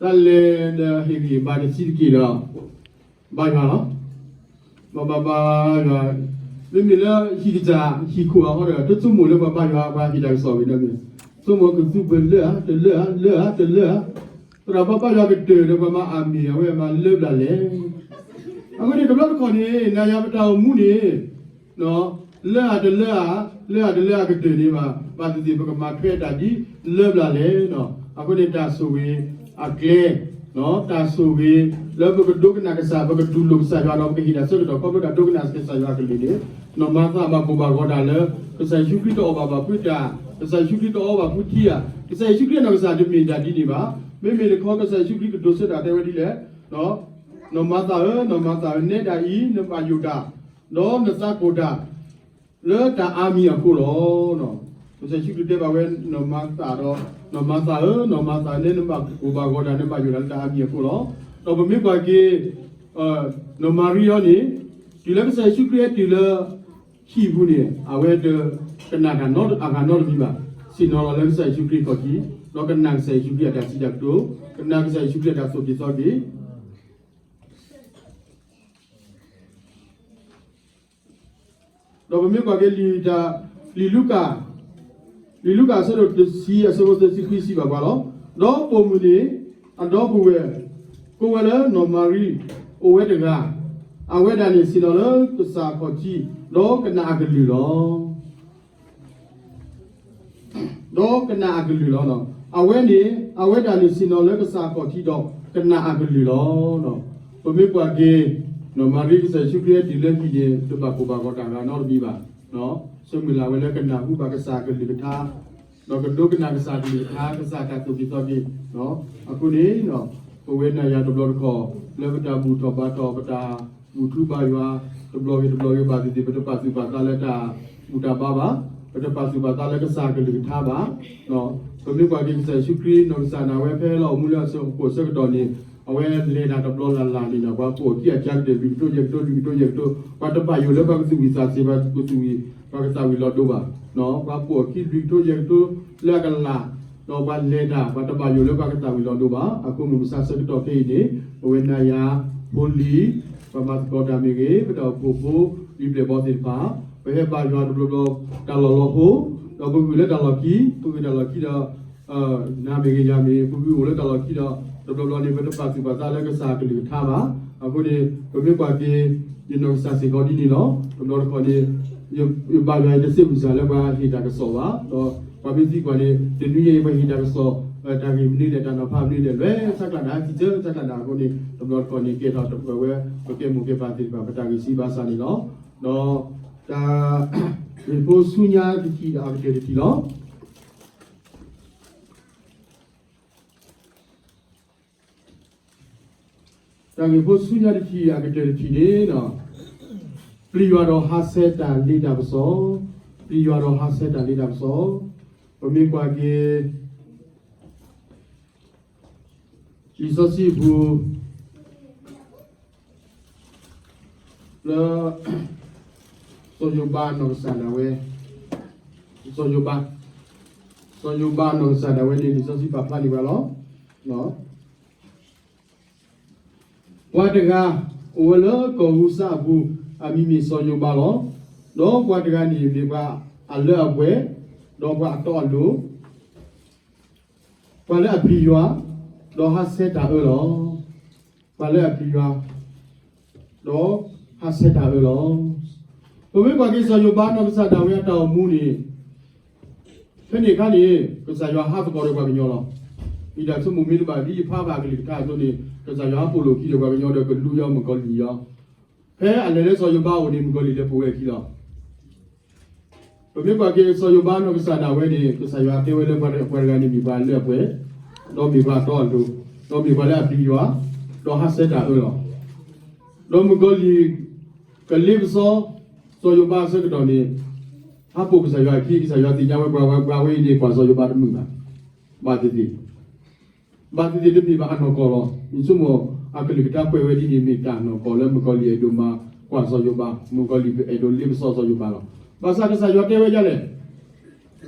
သးလဲၤဒီးဟ့ၣ်ဂံၢ်ဘါတဆံးတက့ၢ်ဒီး ဘါယွၤလီၤ. ဘါဘါဘါယွၤ, မ့မ့ၢ်လၢဟံၣ်ကစၢ် ဟံၣ်ခိၣ်အဃိဒီး တဆိကမိၣ်လၢပှၤဘါယွၤ ပှၤဟ့ၣ်တၢ်ကစီၣ်ဂ့ၤဒီးမ့ၢ်, ဆိကမိၣ်ကသူပလၢၢ်ဧါ, တလၢၢ်ဧါ, လၢၢ်ဧါ, တလၢၢ်ဧါ, သရၣ်ဘါဘါယွၤကတၢၢ်ဒီးပှၤမၤအမ့ၢ်အဝဲမၤလၢဘျၣ်လဲၣ်. အဃိန့ၣ် တဘျီတခီၣ်န့ၣ် နၤယၤပတၢ်အိၣ်မူန့ၣ် လၢအတလၢအ, လၢအတလၢအကတၢၢ်န့ၣ်ဘၣ်, ဘၣ်သ့ၣ်သ့ၣ်ပကမၤထွဲတၢ်ဒ်လၢဘျၣ်လဲၣ်. အဃိန့ၣ် တၢ်ဆိၣ်ဂ့ၤအကျဲ, တၢ်ဆိၣ်ဂ့ၤလၢပကဒိကနၣ်ကစၢ်, ပကတူၢ်လိာ်ကစၢ်ယွၤဒီး ပကဟ့ၣ်တၢ်ဆၢကတီၢ်ခီဖျိတၢ်ဒိကနၣ်ကစၢ်ယွၤအကလုၢ်န့ၣ်, နီၢ်မၤသးဘၣ်ကိၢ်ဘၣ်ဂီၤတၢ်လၢ ကစၢ်ယ့ၣ်ၡူးခရံာ်တအီၣ်ဘၣ်ဘၣ်ဖုးတၢ်, ကစၢ်ယ့ၣ်ၡူးခရံာ်တအီဘၣ်ဖုးထံဧါ, ကစၢ်ယ့ၣ်ၡူးခရံာ်အနီၢ်ကစၢ်တမ့ၢ်တၢ်ဒ်န့ၣ်ဘၣ်. မ့မ့ၢ်တခီ ကစၢ်ယ့ၣ်ၡူးခရံာ်ကဒိးဆၢတၢ်တဲဝဲဒ်လဲၣ်, နီၢ်မၤသးဧၢ, နီၢ်မၤသးဧၢ, နဲဒၣ်အံၤ နဘၣ်ယိၣ်တၢ်, ဒီးနသးကိၢ်တၢ် လၢတၢ်အါမံၤအဃိလီၤ. ကစၢ်ယ့ၣ်ၡူးခရံာ်တဲဘၣ်ဝဲနီၢ်မၤသးဒီး, နီၢ်မၤသးဧၢ, နီၢ်မၤသးဧၢ, နဲနဘၣ်ကိၢ်ဘၣ်ဂီၤတၢ်, နဘၣ်ယိၣ်တၢ်လၢတၢ်အါမံၤအဃိလီၤ. ဒီးပမ့ၢ်ကွၢ်က့ၤ နီၢ်မၤရံအံၤန့ၣ်, တုၤလၢကစၢ်ယ့ၣ်ၡူးခရံာ်ဟဲတုၤလၢဟံၣ်ပူၤန့ၣ် အဝဲတကနၣ်တၢ်နီတဂၤနီတမံၤဘၣ်. ဆ့ၣ်နီၤလီၤလၢကစၢ်ယ့ၣ်ၡူးခရံာ်ခီၣ်ထံး, ဒီးကနၣ်ကစၢ်ယ့ၣ်ၡူးခရံာ်အတၢ်စံးတၢ်ကတိၤ, ကနၣ်ကစၢ်ယ့ၣ်ၡူးခရံာ်အတၢ်သိၣ်က့ၤသီက့ၤ ဒီးပမ့ၢ်ကွၢ်က့ၤလံာ်တၢ်, လံာ်လူၤကၣ်, လံာ်လူၤကၣ်အဆၢဒိၣ်တဆံအဆၢဖိသၢဆံခွံစံးဘၣ်ပှၤလီၤ. ဒီးပိာ်မုၣ်န့ၣ် အဒီပုၢ်ဝဲၢ် ကိးဝဲလၢနီၢ်မၤရံ အိၣ်ဝဲတဂၤ, အဝဲဒၣ်န့ၣ်ဆ့ၣ်နီၤလၢကစၢ်အခီၣ်ထံး, ဒီးကနၣ်အကလုၢ်လီၤ. ဒီးကနၣ်အကလုၢ်လီၤ. အဝဲန့ၣ်, အဝဲဒၣ်န့ၣ်ဆ့ၣ်နီၤလၢကစၢ်အခီၣ်ထံးဒီးကနၣ်အကလုၢ်လီၤ. ပမ့ၢ်ကွၢ်က့ၤ နီၢ်မၤရံ ကစၢ်ယ့ၣ်ၡူးခရံာ်ဟဲတုၤလၢဟံၣ်န့ၣ် တဘၣ်ကိၢ်ဘၣ်ဂီၤတၢ်ဂၤနီတမံၤဘၣ်. ဆၢမုၢ်လၢ်ဝဲလၢကနၢ်ဟူဘၣ်ကစၢ်အကလုၢ်ကထါ, ဒီးကဒိကနၣ်ကစၢ်အကလုၢ်ကထါ, ကစၢ်တၢ်သိၣ်က့ၤသီက့ၤ. အဃိန့ၣ် ပဝဲနၤယၤတဘျီတခီၣ် လၢပတၢ်ဘူၣ်ထီၣ်ဘါထီၣ် ပတၢ်ဘူၣ်ထူဘါယွၤ တဘျီဂ့ၤတဘျီဂ့ၤ ဘၣ်သ့ၣ်သ့ၣ် ပတပာ်သူၣ်ပာ်သးလၢတၢ်ဘူၣ်တၢ်ဘါဘၣ်, ပတပာ်သူၣ်ပာ်သးလၢကစၢ်အကလုၢ်ကထါဘၣ်. ပမ့ၢ်ကွၢ်က့ၤကစၢ်ယ့ၣ်ၡူးခရံာ် နီၢ်ကစၢ်ဒၣ်ဝဲဖဲလၢအအိၣ်မူလၢအဆၢကတီၢ်န့ၣ် အဝဲလဲၤတၢ်တဘျီလၢ်လၢ်န့ၣ်ဒီး ပှၤပိာ်အခံအကၢကတၢၢ် လွံၢ်ကထိယဲၢ်ကထိ လွံၢ်ကထိယဲၢ်ကထိ, ပှၤတဘၣ်ယိၣ်လၢပှၤကသူၣ်ဝံၣ်သးဆံး ပှၤကသူၣ်ဝံၣ် ပှၤကသးဝံၣ်လီၤဒိဘၣ်. ပှၤပိာ်အခံလွံၢ်ကထိယဲၢ်ကထိလၢအကလၤ, ဒီးပှၤလဲၤတၢ် ပှၤတဘၣ်ယိၣ်လၢပှၤကသးဝံၣ်လီၤဒိဘၣ်. အဃိမုၢ်မဆါဆၢကတီၢ်ခဲအံၤန့ၣ် ပဝဲနၤယၤ ဖိလံၤ ပှၤမၤသကိးတၢ်မ့ၢ်ဂ့ၤ, ပတၢ်အိၣ်ဖှိၣ်ဖိ လံာ်ပျဲၢ်ဘီသ့ၣ်တဖၣ် ပဟဲဘါယွၤတဘျီဘျီ တၢ်လီၢ်လီၤဟိ, ဒီးပဂုာ်လၢတၢ်လီၢ်ခံ, ပဂုာ်တၢ်လီၢ်ခံဒီး နၤမ့ၢ်ဂ့ၤ ယၤမ့ၢ်ဂ့ၤ ပဂုာ်အိၣ်လၢတၢ်လီၢ်ခံဒီး တဘျီဘျီန့ၣ် ပတပာ်သူၣ်ပာ်သးလၢကစၢ်အကလုၢ်ကထါဘၣ်. အဃိန့ၣ် ပမ့ၢ်ကွၢ်က့ၤ ယနီၢ်ကစၢ်စ့ၢ်ကီးဒ်န့ၣ်လီၤ. တဘျီတခီၣ်န့ၣ် ယဘါယွၤအံၤ တစ့ၢ်မုၢ်စၢ်လၢပှၤဟ့ၣ်တၢ်ကစီၣ်ဘၣ်, ဒီးပှၤမ့ၢ်သံကွၢ်န့ၣ် တနွံအံၤပှၤဟ့ၣ်တၢ်ကစီၣ် တၢ်ဂ့ၢ်မနုၤလဲၣ် တၢ်နီၤဖးမနုၤလဲၣ် လွဲၢ်စးကျါနၤ စံးဆၢစးကျါနၤအဃိန့ၣ် တဘျီတခီၣ်န့ၣ် ကဲထီၣ်ဝဲ ပကဲမိၢ်ကဲပၢ်သ့ၣ်တဖၣ် ပတၢ်ဂံၢ်စၢ်ဘါစၢ်န့ၣ်လီၤ. ဒီး တၢ်ဂ့ၢ်ဖိဆူညါတထံၣ်ဒီးအကတၢၢ်တထံၣ်လီၤ. တၢ်ဂ့ၢ်ဖိဆူညါတထံၣ်အကတၢၢ်တထံၣ်န့ၣ် ပျံၤယွၤဒီးဟးဆှဲးတၢ်လ့တၢ်ပစီ, ပျံၤယွၤဒီးဟးဆှဲးတၢ်လ့တၢ်ပစီ, ပမ့ၢ်ကွၢ်က့ၤ လံာ်စီဆှံပူၤ လၢ စီၤယိၤဘးနီၢ်ကစၢ်ဒၣ်ဝဲ, စီၤယိၤဘး, စီၤယိၤဘးနီၢ်ကစၢ်ဒၣ်ဝဲန့ၣ် လံာ်စီဆှံပာ်ဖျါန့ၢ်ပှၤလီၤ. ပှၤတဂၤအိၣ်ဝဲလၢကီၢ်အူစၢအပူၤ, အမံၤမ့ၢ်စီၤယိၤဘးလီၤ. ဒီးပှၤတဂၤန့ၣ်မ့ၢ်ပှၤအလၢအပှဲၤ, ဒီးပှၤအတီအလိၤ, ပှၤလၢအပျံၤယွၤ, ဒီးဟးဆှဲးတၢ်အၢလီၤ. ပှၤလၢအပျံၤယွၤ, ဒီးဟးဆှဲးတၢ်အၢလီၤ. ပမ့ၢ်ကွၢ်က့ၤစီၤယိၤဘးနီၢ်ကစၢ်ဒၣ်ဝဲအတၢ်အိၣ်မူန့ၣ် ဖဲန့ၣ်အခါန့ၣ် ကစၢ်ယွၤဟးသကိးဒီးပှၤကညီလီၤ. မ့ၢ်တၢ်ဆိကမိၣ်မ့ၢ်တဘၣ်ဒ်ယဖးဘၣ်အကလုၢ်ကထါအသိးန့ၣ် ကစၢ်ယွၤဟးပိာ်လိာ်ခံဒီးပှၤကညီဒီးကလူယီၤမုၣ်ကီၤလံၢ်ယီၤ, ဖဲအလဲၤလၢစီၤယိၤဘးအအိၣ်န့ၣ် မုၣ်ကီၤလံၢ်လဲၤပိာ်ဝဲအခံလီၤ. ပမ့ၢ်ကွၢ်က့ၤစီၤယိၤဘးနီၢ်ကစၢ်ဒၣ်ဝဲန့ၣ် ကစၢ်ယွၤတဲဝဲလၢပှၤတဂၤန့ၣ်မ့ၢ်ပှၤလၢအပှဲၤ, ဒီးမ့ၢ်ပှၤအတီအလိၤ, ဒီးမ့ၢ်ပှၤလၢအပျံၤယွၤ, ဒီးဟးဆှဲးတၢ်အၢလီၤ. ဒီးမုၣ်ကီၤလံၢ် ကလ့ပစီ စီၤယိၤဘးအဆၢကတီၢ်န့ၣ် ဟးပိာ်ကစၢ်ယွၤအခံ, ကစၢ်ယွၤသ့ၣ်ညါဝဲပှၤဝဲပှၤဝဲအံၤန့ၣ် ကွၢ်စီၤယိၤဘးတမုာ်ဘၣ်, ဘၣ်သ့ၣ်သ့ၣ် ဘၣ်သ့ၣ်သ့ၣ်တမ့ၢ်ဘၣ်အနီၢ်ကီၢ်လီၤ. ယဆိကမိၣ်အကလုၢ်ကထါကွဲးဝဲဒ်န့ၣ် မ့ၢ်တၢ်နီၢ်ကီၢ်လၢမုၣ်ကီၤလံၢ်အဲၣ်ဒိးမၤကွၢ်စီၤယိၤဘး, မုၣ်ကီၤလံၢ်အဲၣ်ဒိးလ့ပစီစီၤယိၤဘးလီၤ. ဘၣ်ဆၣ်ကစၢ်ယွၤတဲဝဲဒ်လဲၣ်,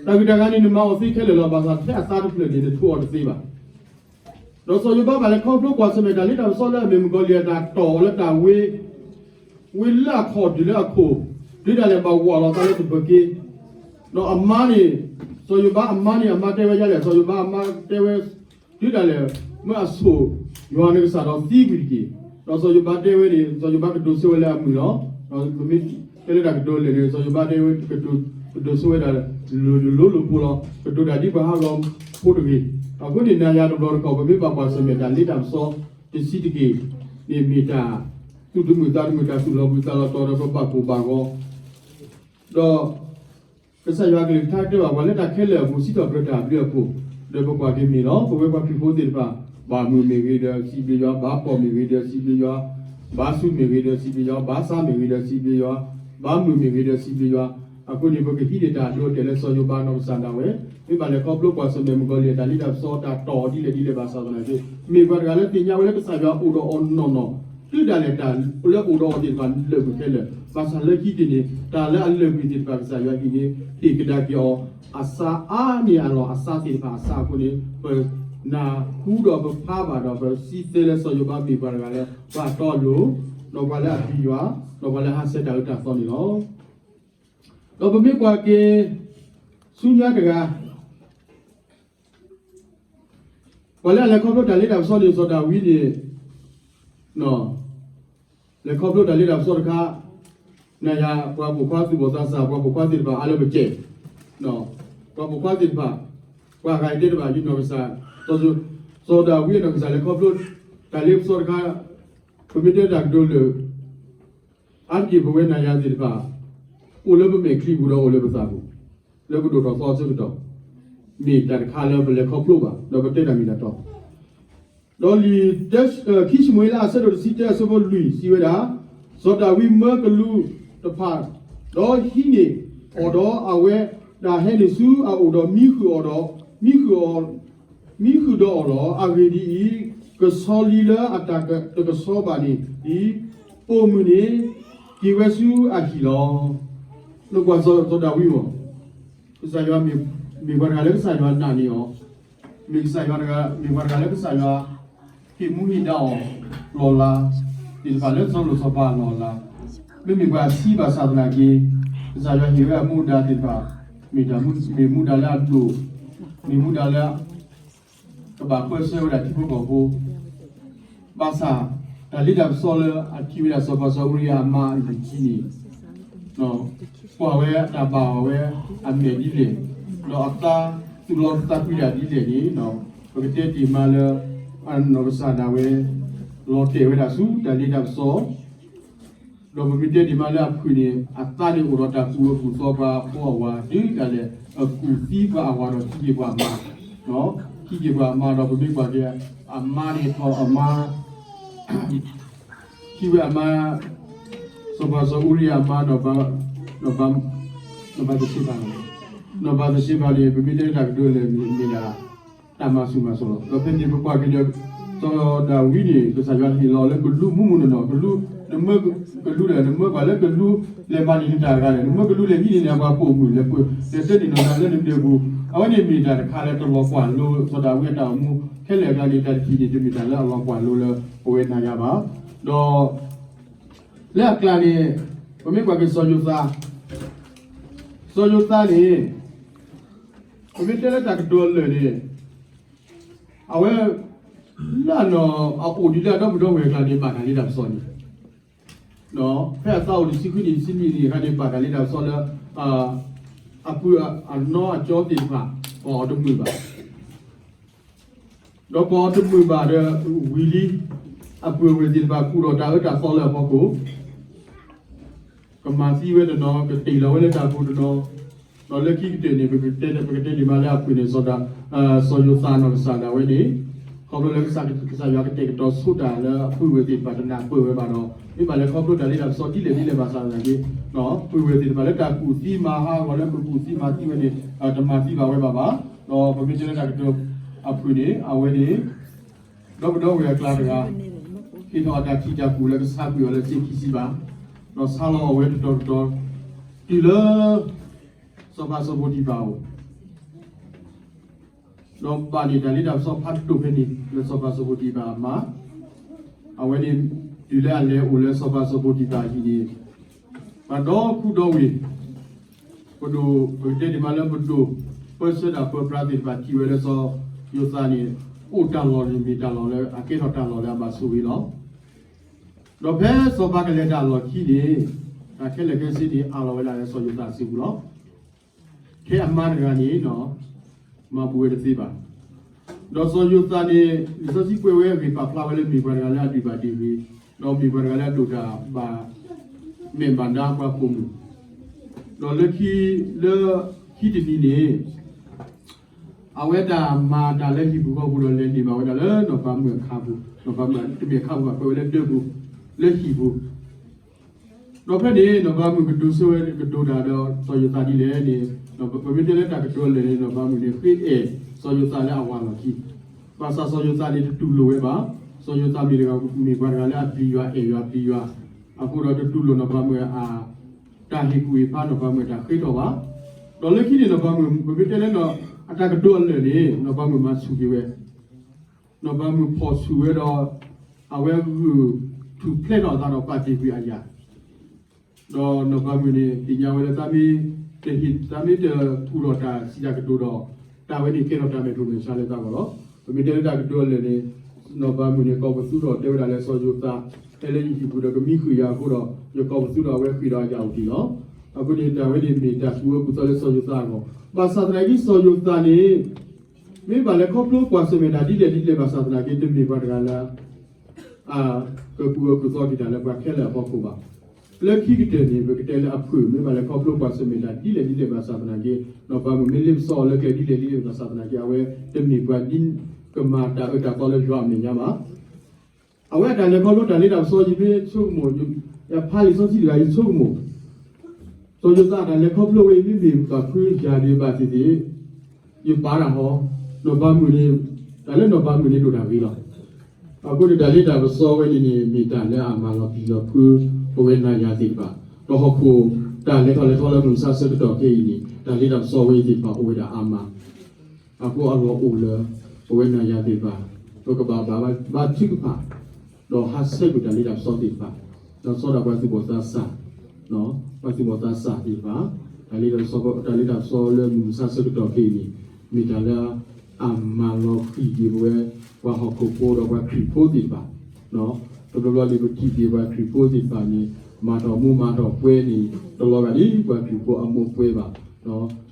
တၢ်ဂုၤတၢ်ဂၤန့ၣ် နမၤအီၤသ့ခဲလၢာ်လီၤ. ဘၣ်ဆၣ်ထဲအသါတဖျၢၣ်န့ၣ် နထိအီၤတသ့ဘၣ်. ဒီးစီၤယိၤဘးဘၣ်လဲၤခီဖျိကွၢ်ဆၢၣ်မဲာ်တၢ်လ့တၢ်ပစီလၢအမ့ၢ်မုၣ်ကီၤလံၢ်အတၢ်တီၢ်အီၤလၢတၢ်ဝ့ ဝ့လၢအခီၣ်ဒုးလၢအခိၣ်, တုၤဒၣ်လဲာ်ဘၣ်ဝးလီၤသးလၢတဘၢၣ်က့ၤ, ဒီးအမါန့ၣ်, စီၤယိၤဘးအမါန့ၣ် အမါတဲဝဲဒ်လဲၣ်, စီၤယိၤဘးအမါတဲဝဲ, တုၤဒၣ်လဲာ်, မ့ၢ်အဆိၣ်ယွၤနကစၢ်ဒီးသံကွံာ်တက့ၢ်. ဒီးစီၤယိၤဘးတဲဝဲန့ၣ် စီၤယိၤဘးကတိၤဆိဝဲလၢအမုာ်လီၤ. ဒီးပမ့ၢ်တဲလၢတၢ်ကတိၤလဲၣ်န့ၣ် စီၤယိၤဘးတဲဝဲ ကတိၤဆိဝဲဒၣ် လိၤလိၤဖိလီၤ. ကတိၤတၢ်ဒ်ပှၤဟးဂီၤဖိတဂ့ၤ. အဃိန့ၣ် နၤယၤတဘျီတခီၣ် ပမ့ၢ်ဘၣ်ကွၢ်ဆၢၣ်မဲာ်တၢ်လ့တၢ်ပစီတဆံးတက့ၢ်န့ၣ် မ့ၢ်တၢ်သူၣ်တမုာ်သးတမုာ် တၢ်သူၣ်လီၤဘှံးသးလီၤတီၤဒီးပဘၣ်ကိၢ်ဘၣ်ဂီၤ, ဒီး ကစၢ်ယွၤအကလုၢ်ကထါတဲဘၣ်ပှၤလၢတၢ်ခဲလၢာ်အပူၤ စံးထီၣ်ပတြၢၤတၢ်အဘျုးအဖှိၣ်, ဒီးပကွၢ်က့ၤမ့ၢ်လီၤ. ပဝဲပှၤခရံာ်ဖိသ့ၣ်တဖၣ် ဘၣ်မုာ်မ့ၢ်ဂ့ၤဒီးစံးဘျုးယွၤ, ဘၣ်ဖှီၣ်မ့ၢ်ဂ့ၤဒီးစံးဘျုးယွၤ, ဘၣ်ဆူးမ့ၢ်ဂ့ၤဒီးစံးဘျုးယွၤ, ဘၣ်ဆါမ့ၢ်ဂ့ၤဒီးစံးဘျုးယွၤ, ဘၣ်မုာ်မ့ၢ်ဂ့ၤဒီးစံးဘျုးယွၤ, အဃိန့ၣ် ပကဟံးန့ၢ်တၢ်အဒိအတဲာ်လၢစီၤယိၤဘးနီၢ်ကစၢ်ဒၣ်ဝဲ, မ့ၢ်ဘၣ်လဲၤခီဖျိကွၢ်ဆၢၣ်မဲာ်မုၣ်ကီၤလံၢ်အတၢ်လ့တၢ်ပစီတၢ်တီၢ်အီၤဒ်လဲၣ်ဒ်လဲၣ်ဘၣ်ဆၣ်သနာ်က့, မ့ၢ်ပှၤတဂၤလၢသ့ၣ်ညါဝဲလၢကစၢ်ယွၤအိၣ်ဒီးအီၤနီၢ်နီၢ်, တုၤဒၣ်လဲာ်တၢ်လၢအိၣ်ဒီးအီၤသ့ၣ်တဖၣ်လၢာ်ကွံာ်ခဲလၢာ်, ဘၣ်ဆၣ်လၢခံက့ၤန့ၣ် တၢ်လၢအလၢာ်ကွံာ်သ့ၣ်တဖၣ် ကစၢ်ယွၤဟံးန့ၢ် ဟ့ၣ်ကဒါက့ၤအီၤ အစါအါန့ၢ်အလီၢ်အစါသ့ၣ်တဖၣ်အစါအဃိန့ၣ် ပနၢ်ဟူဒီးပဖးဘၣ်ဒီး ပစံးသ့လၢစီၤယိၤဘးမ့ၢ်ပှၤတဂၤလၢ ပှၤတီလိၤ, ဒီးပှၤလၢအပျံၤယွၤ, ဒီးပှၤလၢအဟးဆှဲးတၢ်အၢတၢ်သီန့ၣ်လီၤ. ဒီးပမ့ၢ်ကွၢ်က့ၤ ဆူညါတဂၤ ပှၤလၢအလဲၤခီဖျိတၢ်လ့တၢ်ပစီန့ၣ် စီၤဒၤဝံးန့ၣ်, လဲၤခီဖျိတၢ်လ့တၢ်ပစီတခါ, နၤယၤပှၤပိာ်ခွါသူၣ်ဘီၣ်သးစၢ် ပှၤပိာ်ခွါသ့ၣ်တဖၣ်အါလၢပကဲ, ပှၤပိာ်ခွါသ့ၣ်တဖၣ်, ပှၤဂၤအံၤတဲတဘၣ် ယနီၢ်ကစၢ်, စီၤဒၤဝံးအနီၢ်ကစၢ်လဲၤခီဖျိ တၢ်လ့ပစီတခါ, ပမ့ၢ်တဲတၢ်ကတိၤလၢာ် အါတက့ၢ်ပဝဲနၤယၤသ့ၣ်တဖၣ်, အိၣ်လၢပမဲာ်ချံပူၤဒီးအိၣ်လၢပသးပူၤ, လၢပဒိၣ်ထီၣ်သီအဆၢကတီၢ်, မ့ၢ်တၢ်တခါလၢပလဲၤခီဖျိဘၣ် ဒီးပတဲတၢ်မ့ၢ်တၢ်တီ, ဒီးလံာ်ခံၡမူၤအ့လးအဆၢဒိၣ်တဆံတၢအဆၢဖိလွံၢ်စံးဝဲဒၣ်, စီၤဒၤဝံးမၢကလူးတဖၣ်, ဒီးဟံးန့ၢ်အီၤဒီးအဝဲဒၣ်ဟဲနုာ်ဆူအအိၣ်ဒီးမံဃုာ်အီၤဒီး, မံဃုာ်ဒီးအီၤလီၤ. အဂ့ၢ်ဒ်အံၤ, ကဆီလံလၢအတၢ်တကဆီဘၣ်န့ၣ်, ပိာ်မုၣ်န့ၣ် က့ၤဝဲဆူအဟံၣ်လီၤ. နကွၢ်စီၤဒၤဝံးမး, ကစၢ်ယွၤမ့ၢ်ပှၤတဂၤလၢကစၢ်ယွၤနာ်န့ၢ်အီၤ, မ့ၢ်ကစၢ်ယွၤတဂၤ, မ့ၢ်ပှၤတဂၤလၢကစၢ်ယွၤ ဟ့ၣ်မူဟ့ၣ်ဒါအီၤလီၤလး, သ့ၣ်တဖၣ်လၢစီၤလိၤစီၤပၤအလီၢ်အလၤ, မ့မ့ၢ်ပှၤအဆံးဘၣ်ဆၣ်သနာ်က့, ကစၢ်ယွၤဟ့ၣ်ဝဲအမူဒါသ့ၣ်တဖၣ်, မ့ၢ်မူဒါလၢအဒိၣ်, မ့ၢ်မူဒါလၢ ကဘၣ်ပၢဆှၢဝဲဒၣ်ထံဖိကီၢ်ဖိ, ဘၣ်ဆၣ် တၢ်လ့တၢ်ပစီလၢအထံၣ်ဝဲဒၣ်စီၤပၤစီၤအူရံယၤအမါအံၤန့ၣ်, ကွၢ်ဝဲတၢ်ဘၣ်အီၤဝဲအမဲာ်ဒ်လဲၣ်, ဒီးအသးသူၣ်လီၤသးကွံတၢ်ဒ်လဲၣ်န့ၣ်, ပကတဲတ့ၢ်မးလၢ အနီၢ်ကစၢ်ဒၣ်ဝဲ လီၤတဲာ်ဝဲဒၣ်ဆူတၢ်လ့တၢ်ပစီ ဒီးပမ့ၢ်တဲဒံးမးလၢအဖုၣ်န့ၣ် အသးန့ၣ်အိၣ်ဒီးတၢ်ကူၣ်အၢကူၣ်သီပှၤအဖိအဝၤ တုၤဒၣ်လဲာ် အကူၣ်သံပှၤအဝၤဒီးထံၣ်က့ၤပှၤအမါ, ထံၣ်က့ၤပှၤအမါဒီးပမ့ၢ်ကွၢ်က့ၤ အမါန့ၣ်ထီၣ်အမါ ထံၣ်ဝဲအမါ စီၤပၤစီၤအူရံယၤအမါ နီၢ်ဘၤသရှ့ဘၤ, နီၢ်ဘၤသရှ့ဘၤန့ၣ် ပမ့ၢ်တဲတၢ်ကတိၤလဲၣ်န့ၣ် မ့ၢ်ဒၣ် တၢ်မၤဆူၣ်မၤစိးလီၤ. ဒီးဖဲန့ၣ်ပကွၢ်က့ၤဒီး စီၤဒၤဝံးန့ၣ် ကစၢ်ယွၤဟ့ၣ်လီၤလၢကလူးမူးမူးနီၢ်နီၢ်, ကလူး, နမၢကလူးဒီး နမၢပှၤလၢကလူးလဲၤမၤန့ၢ်နတၢ်ဂၤဒီး နမၢကလူးလဲၤဟံးန့ၢ်နၤပှၤပိာ်မုၣ် လဲၤပှ့ၤလဲၤတဲန့ၢ်နီၢ်နီၢ်လၢနဒၢးပူၤ. အဝဲန့ၣ်မ့ၢ်တၢ်တခါလၢတလီၤပှာ်လိ စီၤဒၤဝံးအတၢ်အိၣ်မူခဲလၢာ်အကျါန့ၣ် တၢ်တထံၣ်န့ၣ် တမ့ၢ်တၢ်လၢအလီၤပှာ်လိလၢပဝဲနၤယၤဘၣ်. ဒီး လၢအကျါန့ၣ် ပမ့ၢ်ကွၢ်က့ၤစီၤယိၤသး, စီၤယိၤသးန့ၣ် ပမ့ၢ်တဲလၢတၢ်ကတိၤအလၢာ်န့ၣ် အဝဲ လၢအနီၢ်အအိၣ်ဒံးလၢအဒီပုၢ်ဒီဝဲၢ်အကျါန့ၣ် ဘၣ်တၢ်လ့တၢ်ပစီန့ၣ်, ဖဲအသးအိၣ်တဆံဃုနံၣ် တဆံနွံနံၣ်အခါန့ၣ် ဘၣ်တၢ်လ့တၢ်ပစီလၢ အပုၢ်အနီၢ်အကၠီသ့ၣ်တဖၣ် ပှၤအီၤတမုာ်ဘၣ် ဒီးပှၤအီၤတမုာ်ဘၣ်ဒီးဝံၤလံ အပုၢ်အဝဲၢ်သ့ၣ်တဖၣ်ကူၣ်ဒီးတၢ်အၢတၢ်သီလၢအဖီခိၣ် ကမၤသံဝဲတနီၤ ကတ့ၢ်လီၤဝဲလၢတၢ်ပူၤတနီၤ, ဒီးလၢခံကတၢၢ်န့ၣ် ပကတဲဒံးမးလၢအဖုၣ်န့ၣ် စီၤဒၤ, စီၤယိၤသးနီၢ်ကစၢ်ဒၣ်ဝဲန့ၣ် ခီဖျိလၢကစၢ်ယွၤကတဲာ်ကတီၤဆိတၢ်လၢအပုၢ်ဝဲၢ်သ့ၣ်တဖၣ်တနၢ်ပၢၢ်ဝဲဘၣ်ဒီး မ့ၢ်ဘၣ်လဲၤခီဖျိတၢ်လ့တၢ်ပစီဒ်လဲၣ်ဒ်လဲၣ်ဘၣ်ဆၣ်သနာ်က့ ပုၢ်ဝဲၢ်သ့ၣ်တဖၣ်လၢတၢ်ကူၣ်သံမၤဟးဂီၤလၢပကူၣ်သံမၤသံဝဲန့ၣ် တမၤသံဘၣ်ဝဲဘၣ်ဘၣ်. ဒီးပမ့ၢ်တဲလၢတၢ်ကတိၤအဖုၣ်န့ၣ် အဝဲန့ၣ် ဒီပုၢ်ဒီဝဲၢ်အကျါတဂၤ ဟ့ၣ်ထီၣ်အတၢ်ထံၣ်တၢ်ကူၣ်လၢကဆါကွံာ်အီၤလၢစ့ခံဆံဘး, ဒီးဆါလီၤအီၤဝဲတတီၤတတီၤ တုၤလၢ စီၤပၤစီၤဖိတံၤဖၣ်အအိၣ် ဒီးဘၣ်န့ၢ်တၢ်လ့တၢ်ပစီဖးဒိၣ်ဖဲန့ၣ် လၢစီၤပၤစီၤဖိတံၤဖၣ်အမါ, အဝဲန့ၣ် တုၤလၢအလဲၤအိၣ်လၢစီၤပၤစီၤဖိတံၤဖၣ်အဟံၣ်န့ၣ် ပှၤဒီပုၢ်ဒီဝဲၢ် ပဒိၣ် ပကတဲဒံးမးလၢပဒိၣ် ပၢဆှၢတၢ်ပၢပြးသ့ၣ်တဖၣ်ထံၣ်ဝဲလၢစီၤယိၤသးန့ၣ် အိၣ်တၢ်လီၢ်န့ၣ်မ့ၢ်တၢ်လီၢ်လၢအကဲထီၣ်တၢ်လီၢ်လၢအဘၣ်ဆိၣ်ဂ့ၤလီၤ. ဒီးဖဲစီၤပၤကလဲၤတၢ်အလီၢ်ခံန့ၣ် တၢ်ခဲလၢာ်ခဲဆ့န့ၣ် အးလီၤဝဲဒၣ်လၢစီၤယိၤသးအစုပူၤလီၤ. ထဲအမါတဂၤန့ၣ် မၤဘူးဝဲတသ့ဘၣ်. ဒီးစီၤယိၤသးန့ၣ် လံာ်စီဆှံကွဲးဝဲအဂ့ၢ်ပာ်ဖျါဝဲလၢမ့ၢ်ပှၤတဂၤလၢအဒုၣ်ဘၣ်တ့ၢ်ဂ့ၤ, ဒီးမ့ၢ်ပှၤတဂၤလၢအဒိၣ်တၢ်ဘၣ် မဲာ်ဘၣ်ဒါပှၤပိာ်မုၣ်, ဒီးလၢခံ လၢခံတနံၤန့ၣ် အဝဲဒၣ်မၤတၢ်လၢဟံၣ်ပူၤဃီပူၤဒီးလဲၤန့ၢ်ဘၣ်ဝဲဒၣ်လၢနီၢ်ပၤမုၣ်အခါပူၤ, နီၢ်ပၤမုၣ်တမ့ၢ်အခါပူၤဘၣ် ကွဲးဝဲလၢဒၢးပူၤ, လၢဟံၣ်ပူၤ ဒီးဖဲန့ၣ် နီၢ်ပၤမုၣ်ကဒိးဆၢဝဲကတိၤတၢ်ဒီးစီၤယိၤသးဒ်လဲၣ်န့ၣ်, ပမ့ၢ်တဲလၢတၢ်ကတိၤအလၢာ်န့ၣ် နီၢ်ပၤမုၣ်န့ၣ် ဃ့အဲၣ်စီၤယိၤသးလၢအဝၤလီၢ်ခံ, ဘၣ်ဆၣ်စီၤယိၤသးန့ၣ်တတူၢ်လိာ်ဝဲဘၣ်. စီၤယိၤသးမ့ၢ်တဂၤ မ့ၢ်ပှၤတဂၤလၢအပျံၤယွၤအဲၣ်ယွၤပျံၤယွၤ, အဃိဒီးတတူၢ်လိာ်နီၢ်ပၤမုၣ်အ တၢ်ဟ့ၣ်ကူၣ်ဟ့ၣ်ဖးနီၢ်ပၤမုၣ်အတၢ်ဃ့ထီၣ်ဘၣ်. ဒီးလၢခံန့ၣ်နီၢ်ပၤမုၣ် ပမ့ၢ်တဲလၢ အတၢ်ကတိၤအလၢာ်န့ၣ် နီၢ်ပၤမုၣ်မၤဆူၣ်က့ၤဝဲ, နီၢ်ပၤမုၣ်ဖီၣ်ဆူၣ်ဝဲဒီး အဝဲဂုာ်ထူၣ်ဖျဲးထီၣ်အသးဒီးပာ်တ့ၢ်ကွံာ်အယၣ် ဒီးနီၢ်ပၤမုၣ်န့ၣ် သ့ၣ်ညါဝဲလၢ တမ့ၢ်တဟ့ၣ် တမ့ၢ်တကူၣ်ထီၣ်တၢ်စံးတၢ်ကတိၤဒီး တၢ်ဝဲန့ၣ်ကဲထီၣ်တၢ်မဲာ်ထူၣ်မဲာ်ဆါလၢသးဂီၢ်လီၤ. ပမ့ၢ်တဲလၢတၢ်ကတိၤအလၢာ်န့ၣ် နီၢ်ပၤမုၣ်န့ၣ် ကိးပသူထီၣ်တဲဝဲဒၣ်လၢစီၤယိၤသး ဟဲလၢယဟံၣ်ပူၤဒီးကမံဃုာ်ယၤအဃိဒီး ယကိးပသူထီၣ်အဝဲဃ့ၢ်ဒီးအယၣ်အိၣ်တ့ၢ်လီၤ. အဃိန့ၣ် တၢ်ဝဲန့ၣ်မ့ၢ်တၢ်ကူၣ်အၢကူၣ်သီလၢစီၤယိၤသးအဂီၢ်, ဘၣ်ဆၣ်သနာ်က့စီၤယိၤသးန့ၣ် မ့ၢ်ဘၣ်လဲၤခီဖျိကွၢ်ဆၢၣ်မဲာ်တၢ်ဒ်လဲၣ်ဒ်လဲၣ်ဘၣ်ဆၣ်သနာ်က့ တမ့ၢ်ပှၤတဂၤလၢ အကကူၣ်အၢကူၣ်သီက့ၤတၢ်လၢပှၤခဲလၢာ်အဖီခိၣ်ဘၣ်. လၢခံကတၢၢ်န့ၣ် ပကတဲလၢအဖုၣ် မ့ၢ်ဘၣ်လဲၤခီဖျိကွၢ်ဆၢၣ်မဲာ်တၢ်ဒ်လဲၣ်ဒ်လဲၣ်ဘၣ်ဆၣ်သနာ်က့ နီၢ်ပၤမုၣ်မ့ၢ်လ့ပစီအီၤလၢကျဲဒ်လဲၣ်ဒ်လဲၣ်ဘၣ်ဆၣ်သနာ်က့ အဝဲတမ့ၢ်ပှၤဒ်ကမၤတၢ်အၢတၢ်သီလၢယွၤအမဲာ်ညါဘၣ်. အဝဲအတၢ်လဲၤခီဖျိတၢ်လ့တၢ်ပစီ ယမ့ၢ်ဆိကမိၣ်, ယဖးလံာ်စီဆှံတဂၤ ယဆိကမိၣ် စီၤယိၤသးအတၢ်လဲၤခီဖျိဝဲအံၤ မ့မ့ၢ်ဘၣ်ဖုးယၤဒံးဘၣ်သ့ၣ်သ့ၣ် ယပာ်တၢ်ဟီ, နီၢ်ပၤမုၣ်န့ၣ် တၢ်လၢနီၢ်ပၤမုၣ်န့ၣ်ဒိၣ်တၢ်ဂ့ၤလီၤ. အဃိန့ၣ်တၢ်လ့တၢ်ပစီဝဲန့ၣ်န့ၣ် မ့ၢ်တၢ်လၢအမၤလီၤပျံၤလီၤဖုး ပဝဲနၤယၤသ့ၣ်တဖၣ်, ဒီးဟီၣ်ခိၣ်တၢ်လဲၤထီၣ်လဲၤထီလၢမုၢ်မဆါဆၢကတီၢ်ခဲအံၤန့ၣ် တၢ်လ့တၢ်ပစီဝဲအံၤသ့ၣ်တဖၣ်အိၣ်ဝဲဒၣ်အါမး အဃိအလီၢ်အိၣ်လၢ ပဝဲနၤယၤသ့ၣ်တဖၣ် ပကဘၣ်ဘါထုကဖၣ် ဒီးဟးဆှဲးကွံာ်တၢ်လ့တၢ်ပစီသ့ၣ်တဖၣ်, ဒီးဆီဒၣ်ပှၤသူၣ်ဘီၣ်သးစၢ်, ပှၤသူၣ်ဘီၣ်သးစၢ်သ့ၣ်တဖၣ်, တၢ်လ့တၢ်ပစီ တၢ်လ့တၢ်ပစီလၢမုၢ်မဆါဆၢကတီၢ်ခဲအံၤန့ၣ် မ့ၢ်တၢ်လၢအမၤလီၤဃံၤက့ၤပဝဲ ပှၤဟီၣ်ခိၣ်ဖိဒီးပှၤခရံာ်ဖိသ့ၣ်တဖၣ် တဘျီဘျီန့ၣ် ပထံၣ်က့ၤပှၤခရံာ်ဖိသ့ၣ်တဖၣ်န့ၣ် မၤထီၣ်မိၢ်မၤထီၣ်ပှဲၤန့ၣ် တလီၤဂာ်ဒ်ပှၤခရံာ်ဖိအမိၢ်ပှဲၤဘၣ်.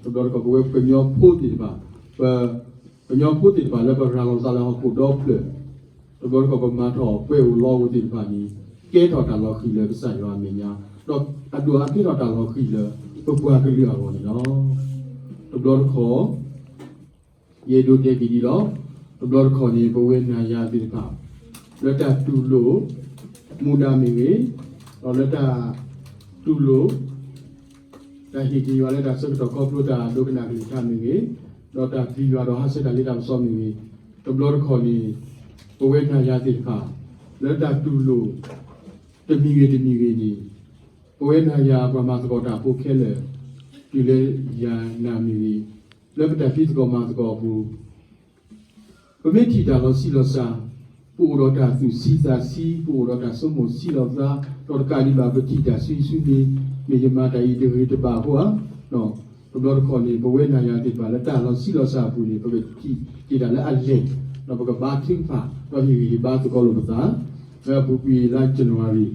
တဘျီတခီၣ်ပဝဲပှၤကညီဖိသ့ၣ်တဖၣ်, ပှၤကညီဖိသ့ၣ်တဖၣ်လၢပရၤလီၤသးလၢဟီၣ်ခိၣ်ဒီဖျၢၣ်, တဘျီတခီၣ်ပမၤထီၣ်ပှဲၤဧိၤလီဧိၤသ့ၣ်တဖၣ်န့ၣ် ကဲထီၣ်တၢ်လီၤဃံၤလၢကစၢ်ယွၤအမဲာ်ညါ, ဒီးအဒိၣ်အါကဲထီၣ်တၢ်လီၤဃံၤလၢ ပပှၤကလုာ်အဂီၢ်န့ၣ်လီၤ. တဘျီတခီၣ် ယအဲၣ်ဒိးတဲက့ၤဒ်လီၤ. တဘျီတခီၣ်န့ၣ် ပဝဲနၤယၤသ့ၣ်တဖၣ် လၢတၢ်တူၢ်လိာ် မူဒါမ့ၢ်ဂ့ၤ, ဒီးလၢတၢ်တူၢ်လိာ် တၢ်ဟ့ၣ်က့ၤယွၤလၢတၢ်ဆၢကတီၢ်ခီဖျိတၢ်ဒိကနၣ်ကလုၢ်ကထါမ့ၢ်ဂ့ၤ, ဒီးတၢ်ပျံၤယွၤဒီးဟးဆှဲးတၢ်လ့တၢ်ပစီမ့ၢ်ဂ့ၤ, တဘျီတခီၣ်န့ၣ် ပဝဲနၤယၤသ့ၣ်တဖၣ် လၢတၢ်တူၢ်လိာ် တမံၤဂ့ၤတမံၤဂ့ၤန့ၣ် ပဝဲနၤယၤပှၤမၤသကိးတၢ်ဖိခဲလၢာ် တုၤလၢယၤနၤမ့ၢ်ဂ့ၤ လၢပတၢ်ဖံးသကိးမၤသကိးအပူၤ ပမ့ၢ်ထံၣ်တၢ်လီၤဆံးလီၤစှၤ, ပအိၣ်ဒီးတၢ်သူၣ်ဆံးသးဆံး, ပအိၣ်ဒီးတၢ်ဆိကမိၣ်ဆံးလီၤသး, ဒီးတကးဒံးဘၣ် ပထံၣ်တၢ်ဆူဆူန့ၣ် မ့ၢ်ယမၤတၢ်အံၤတဂ့ၤတဘၣ်အဃိဧါ. တဘျီတခီၣ်န့ၣ် ပဝဲနၤယၤသ့ၣ်တဖၣ်လၢတၢ်လီၤဆံးလီၤစှၤအပူၤန့ၣ် ပကထံၣ်က့ၤတၢ်လၢအလဲၢ်, ဒီးပကဘါထုကဖၣ် ဒီးဟ့ၣ်ဂံၢ်ဟ့ၣ်ဘါသကိးလိာ်ပသး, လၢအပူၤကွံာ်လါ January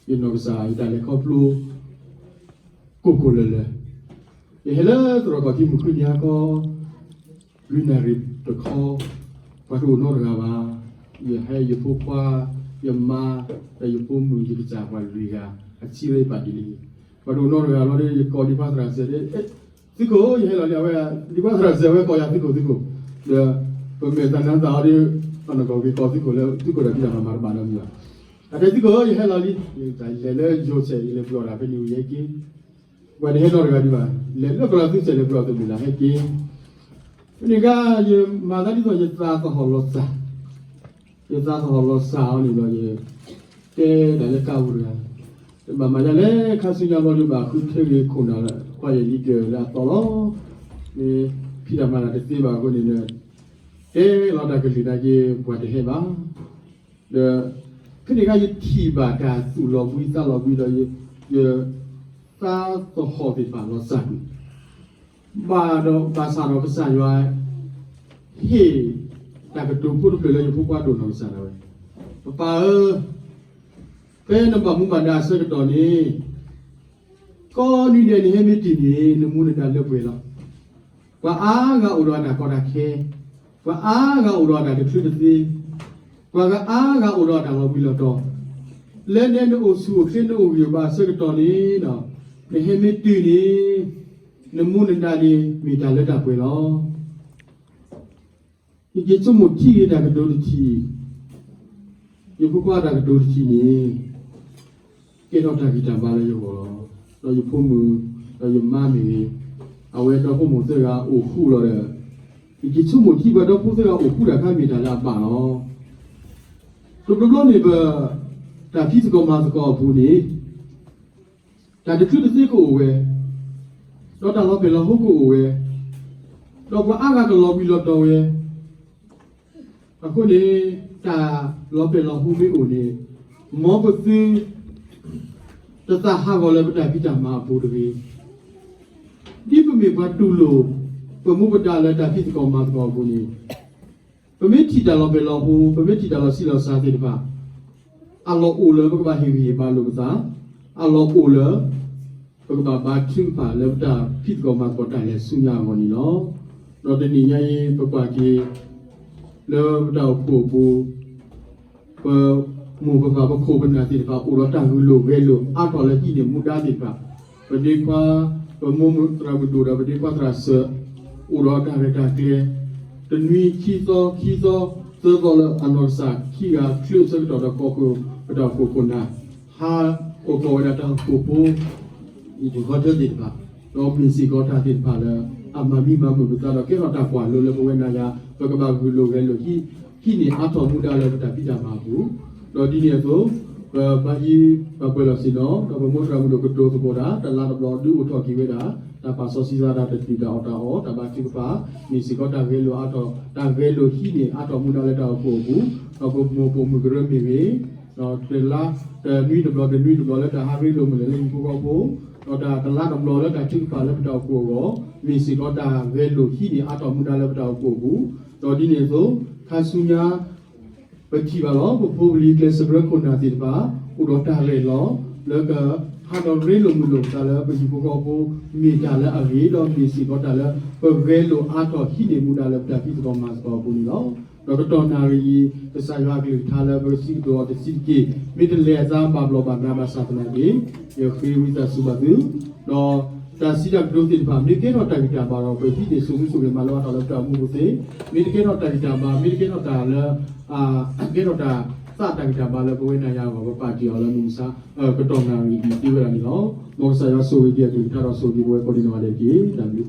ယနီၢ်ကစၢ်ယတၢ်လဲၤခီဖျိ ကိၢ်ကိၢ်လၢၤလၢၤ ယဟဲလၢသရိာ်ကီၢ်ထံးမုၢ်ဃုနံၤဟါခီ လွံၢ်နၣ်ရံၣ်တခီ, ပှၤတအိၣ်နီတဂၤဘၣ်. ယဟဲယဖိခွါ, ယမါ, ဒီးယဖိမုၣ်ယကစၢ်ပှၤလွံၢ်ဂၤ, အဆံးလၢယပာ်ဒ်လံ. ပှၤတအိၣ်နီတဂၤဘၣ်ဒီး ယကိးဒံးပှၤသရၣ်စၢၤဒီး, သုးခိၣ်ဧၢ ယဟဲလီၤလံ, အဝဲဒံးပှၤသရၣ်စၢၤ အဝဲကိးယၤသုးခိၣ်သုးခိၣ်, ဒီးပမဲာ်သးနါသးအီၤဒီး အနီၢ်ကီၢ်က့ၤကိးသုးခိၣ်လၢ သုးခိၣ်ဒီးဖံးတၢ်မၤမၤတဘၣ်နီတမံၤဘၣ်. အတဲသုးခိၣ်ဧၢ ယဟဲလီၤလံ, လဲၤလၢယိၤဆဲး ယလဲၤပျီၢ်တၢ်ဖဲန့ၣ်ဝံၤယဟဲက့ၤ ပှၤတဟဲနီတဂၤဒံးဘၣ်, လဲၤလၢပျီၢ်သုးဆဲးလဲၤပျီၢ်သုးမုၢ်လၢ်ဟဲက့ၤ, ဖဲန့ၣ်အခါ ယမၤသးဒ်သိးယသးသဟီၣ်လီၤစၢ်, ယသးသဟီၣ်လီၤစၢ်အီၤန့ၣ်ဒီး ယတဲဒၣ်လၢကါပူၤတဂၤ, ဘၣ်မၤဒ်လဲၣ် ခါဆူညါဘျီဒီးဘၣ်ဃုထၢဂ့ၤခိၣ်နၢ်လၢ ခွါယဲၢ်လံဒၢးလၢအသီလီၤ, မ့ၢ်ဖံးတၢ်မၤတၢ်တသ့ဘၣ်အဃိန့ၣ်ဒီး တဲလီၤတၢ်ကလုၢ်နာ်က့ၤ ပှၤတဟဲဘၣ် ဒီး ဖဲန့ၣ်အခါ ယထံၣ်ဘၣ်တၢ်သူၣ်လီၤဘှံးသးလီၤဘှံးဒီး ယ ယသးသဟီၣ်သ့ၣ်တဖၣ်လီၤစၢ်ကွံာ်, ဘၣ်ဒီးဘၣ်ဆၣ်ဒီးကစၢ်ယွၤ ဟ့ၣ်တၢ်ကတိၤဖိတဖျၢၣ်လၢယဖိခွါဒိၣ်နီၢ်ကစၢ်ဒၣ်ဝဲ, ပပၢ်ဧၢ, ဖဲနဘၣ်မူဘၣ်ဒါအဆၢကတီၢ်န့ၣ် ကိးနွံဒဲးနဟဲမ့ၢ်တုၤန့ၣ် နမူနဒါလၢပှဲၤလီၤ. ပှၤအါဂၤအိၣ်ဒီးအတၢ်ကီတၢ်ခဲ, ပှၤအါဂၤအိၣ်ဒီးအတၢ်တချုးတသ့, ပှၤဂၤအါဂၤအိၣ်ဒီးအတၢ်လီၤဘှံးလီၤတီၤ, လၢနအိၣ်ဆူၣ်အိၣ်ချ့နအိၣ်ဂံၢ်အိၣ်ဘါအဆၢကတီၢ်န့ၣ်, နဟဲမ့ၢ်တုၤန့ၣ် နမူနဒါန့ၣ် မ့ၢ်တၢ်လၢတၢ်ပှဲၤလီၤ. ယက့ၤဆိကမိၣ်ထံဂ့ၤတၢ်ကတိၤတထံၣ်, ယဖိခွါတၢ်ကတိၤတထံၣ်န့ၣ် ကဲထီၣ်တၢ်ဂံၢ်တၢ်ဘါလၢယဂီၢ်လီၤ. ဒီးယဖိမုၣ်, ဒီးယမါမ့ၢ်ဂ့ၤ, အဝဲဒီဖိမိၢ်သၢဂၤအိၣ်ဃူလီၤဒီး, ယက့ၤဆိကမိၣ်ထံပှၤဒီဖိသၢဂၤအိၣ်ဃူတၢ်ခါမ့ၢ်တၢ်လၢအဘၣ်လီၤ. တဘျီဘျီန့ၣ်ပ, တၢ်ဖံးသကိးမၤသကိးအပူၤန့ၣ် တၢ်တချုးတသ့ကအိၣ်ဝဲ, ဒီးတၢ်လီၤပျဲၢ်လီၤဟိကအိၣ်ဝဲ, ဒီးပှၤအါဂၤကလီၤဘှံးလီၤတီၤဝဲ, အဃိန့ၣ် တၢ်လီၤပျဲၢ်လီၤဟိမ့ၢ်အိၣ်န့ၣ်, မ်ပသု တသးဟးဂီၤလၢပတၢ်ဖံးတၢ်မၤအပူၤတဂ့ၤ. ဒ်ပမ့ၢ်ပှၤတူၢ်လိာ် ပမူပဒါလၢတၢ်ဖံးသကိးမၤသကိးအပူၤန့ၣ်, ပမ့ၢ်ထံၣ်တၢ်လီၤပျဲၢ်လီၤဟိ, ပမ့ၢ်ထံၣ်တၢ်လီၤဆံးလီၤစှၤသ့ၣ်တဖၣ်, အလီၢ်အိၣ်လၢပကဘၣ်ဟ့ၣ်ဂံၢ်ဟ့ၣ်ဘါလိာ်ပသး, အလီၢ်အိၣ်လၢ ပကဘၣ်ဘါထုကဖၣ်လၢပတၢ်ဖံးသကိးမၤသကိးတၢ်လဲၤဆူညါအဂီၢ်န့ၣ်လီၤ. ဒီးတနံၤညါအံၤ ပကွၢ်က့ၤ လၢပတၢ်အိၣ်ဖှိၣ်အပူၤ ပမိၢ်ပပၢ်ပခိၣ်ပနၢ်သ့ၣ်တဖၣ် အိၣ်ဒီးတၢ်ဂုာ်လိာ်ဂဲၤလိာ်အါထီၣ်လၢဟံးန့ၢ်မူဒါသ့ၣ်တဖၣ်, ပဒ့ခွါ, ပမိၢ်သရၣ်မုၣ်ဒိၣ်ဒီးပဒ့ခွါသရၣ်စၢၤ, အိၣ်ဒီးတၢ်ရဲၣ်တၢ်ကျဲၤ, တနွံခံသီခံသီ သၢသီလၢအနီၢ်ကစၢ်ခံဂၤချုးအဆၢကတီၢ်ဒီးကီၢ်ခိၣ် ပတၢ်အိၣ်ဖှိၣ်ခိၣ်နၢ် ဟးအိၣ်ကီၢ်ဝဲဒၣ်တၢ်အိၣ်ဖှိၣ်ဖိ အံၤတခီတၢသ့ၣ်တဖၣ်, ဒီးမ့ၢ်စ့ၢ်ကီးတၢ်သ့ၣ်တဖၣ်လၢ အမၤမံမၤမုာ်ပသးဒီးကဲထီၣ်တၢ်ကွၢ်လိလၢပဝဲနၤယၤ ပကဘၣ်ဂုာ်လိာ်ဂဲၤလိာ် ဟံးန့ၢ်အါထီၣ်မူဒါလၢပတၢ်ဖံးတၢ်မၤအပူၤ, ဒီးဒ်န့ၣ်အသိး ပဘါယံၤပှၤပှဲၤလီၢ်ဆ့ၣ်နီၤ ဒီးပမိၢ်သရၣ်မုၣ်ဒိၣ်ကတိၤသကိးတၢ် တလါတဘျီဒုးအိၣ်ထီၣ်က့ၤဝဲဒၣ် တၢ်ပာ်စီဆှံသးတၢ်တတုၤတၢ်အီၣ်တၢ်အီ တၢ်ဘါထုကဖၣ် မ့ၢ်စ့ၢ်ကီးတၢ်ဂဲၤလိာ်အါထီၣ် တၢ်ဂဲၤလိာ်ဟံးန့ၢ်အါထီၣ်မူဒါလၢတၢ်အိၣ်ဖှိၣ်အပူၤ, ဒီးပမိၢ်ပိာ်မုၣ်ကရၢမ့ၢ်ဂ့ၤ ဒီးတလါတနွံတဘျီ တနွံတဘျီလၢတၢ်ဟးရ့လိာ်မုာ်လဲၣ်လၢဟံၣ်ဖိဃီဖိ, ဒီးတၢ်တလါတဘျီလၢတၢ်ထုကဖၣ်လၢပတၢ်အိၣ်ဖှိၣ်အဂီၢ် မ့ၢ်စ့ၢ်ကီးတၢ်ဂဲၤလိာ်ဟံးန့ၢ်အါထီၣ်မူဒါလၢပတၢ်အိၣ်ဖှိၣ်အပူၤ, ဒီးဒ်န့ၣ်အသိး ခါဆူညါ ပထံၣ်ဘၣ်လီၤ ပဖိပလံၤကျဲးစၢးဘျၢခိၣ်နၢ်သ့ၣ်တဖၣ် အိၣ်ဒီးတၢ်ရဲၣ်လီၤ လၢကဟးဒီးရ့လိာ်မုာ်လိာ်ပသးလၢပဟံၣ်ဖိဃီဖိ မ့ၢ်တၢ်လၢအဂ့ၤ ဒီးမ့ၢ်စ့ၢ်ကီးတၢ်လၢပဂဲၤလိာ်အါထီၣ်ဟံးန့ၢ်မူဒါလၢပတၢ်ဖံးသကိးမၤသကိးအပူၤန့ၣ်လီၤ. ဒီးကတီၢ်နၣ်ရံၣ်အံၤ ကစၢ်ယွၤအကလုၢ်ကထါလၢပကစံးကတိၤအီၤတဆံးတက့ၢ် မ့ၢ်တလဲၤအသးဘၣ်ဘျီးဘၣ်ဒါဘၣ်ဆၣ်သနာ်က့ ယဃ့ဝံသးစူၤဘၣ်သု ဒီးတၢ်စံးတၢ်ကတိၤသ့ၣ်တဖၣ် မ့ၢ်ကဲထီၣ်တၢ်ဂံၢ်တၢ်ဘါဒီး ပဟံးန့ၢ်ဆိၣ်မုၢ်ဆိၣ်ဂ့ၤမၤလိအါထီၣ်လၢပတၢ်အိၣ်မူပူၤသ့, မ့ၢ်တကဲထီၣ်တၢ်ဂံၢ်တၢ်ဘါ မ့ၢ်တကဲထီၣ်တၢ်လၢ ကဲထီၣ်တၢ်သးတၢ်ဂံၢ်တၢ်ဘါလၢပဝဲနၤယၤအဂီၢ် ပပာ်တ့ၢ်အီၤလၢမုၢ်မဆါ ကတီၢ်နၣ်ရံၣ်အံၤသ့ဝဲဒၣ်န့ၣ်လီၤ. မ်ကစၢ်ယွၤဆိၣ်ဂ့ၤက့ၤအကလုၢ်ကထါဒီးဆိၣ်ဂ့ၤက့ၤပဝဲကိးဒံနီၢ်ဂၤဒဲးတက့ၢ်. တၢ်ဘျုး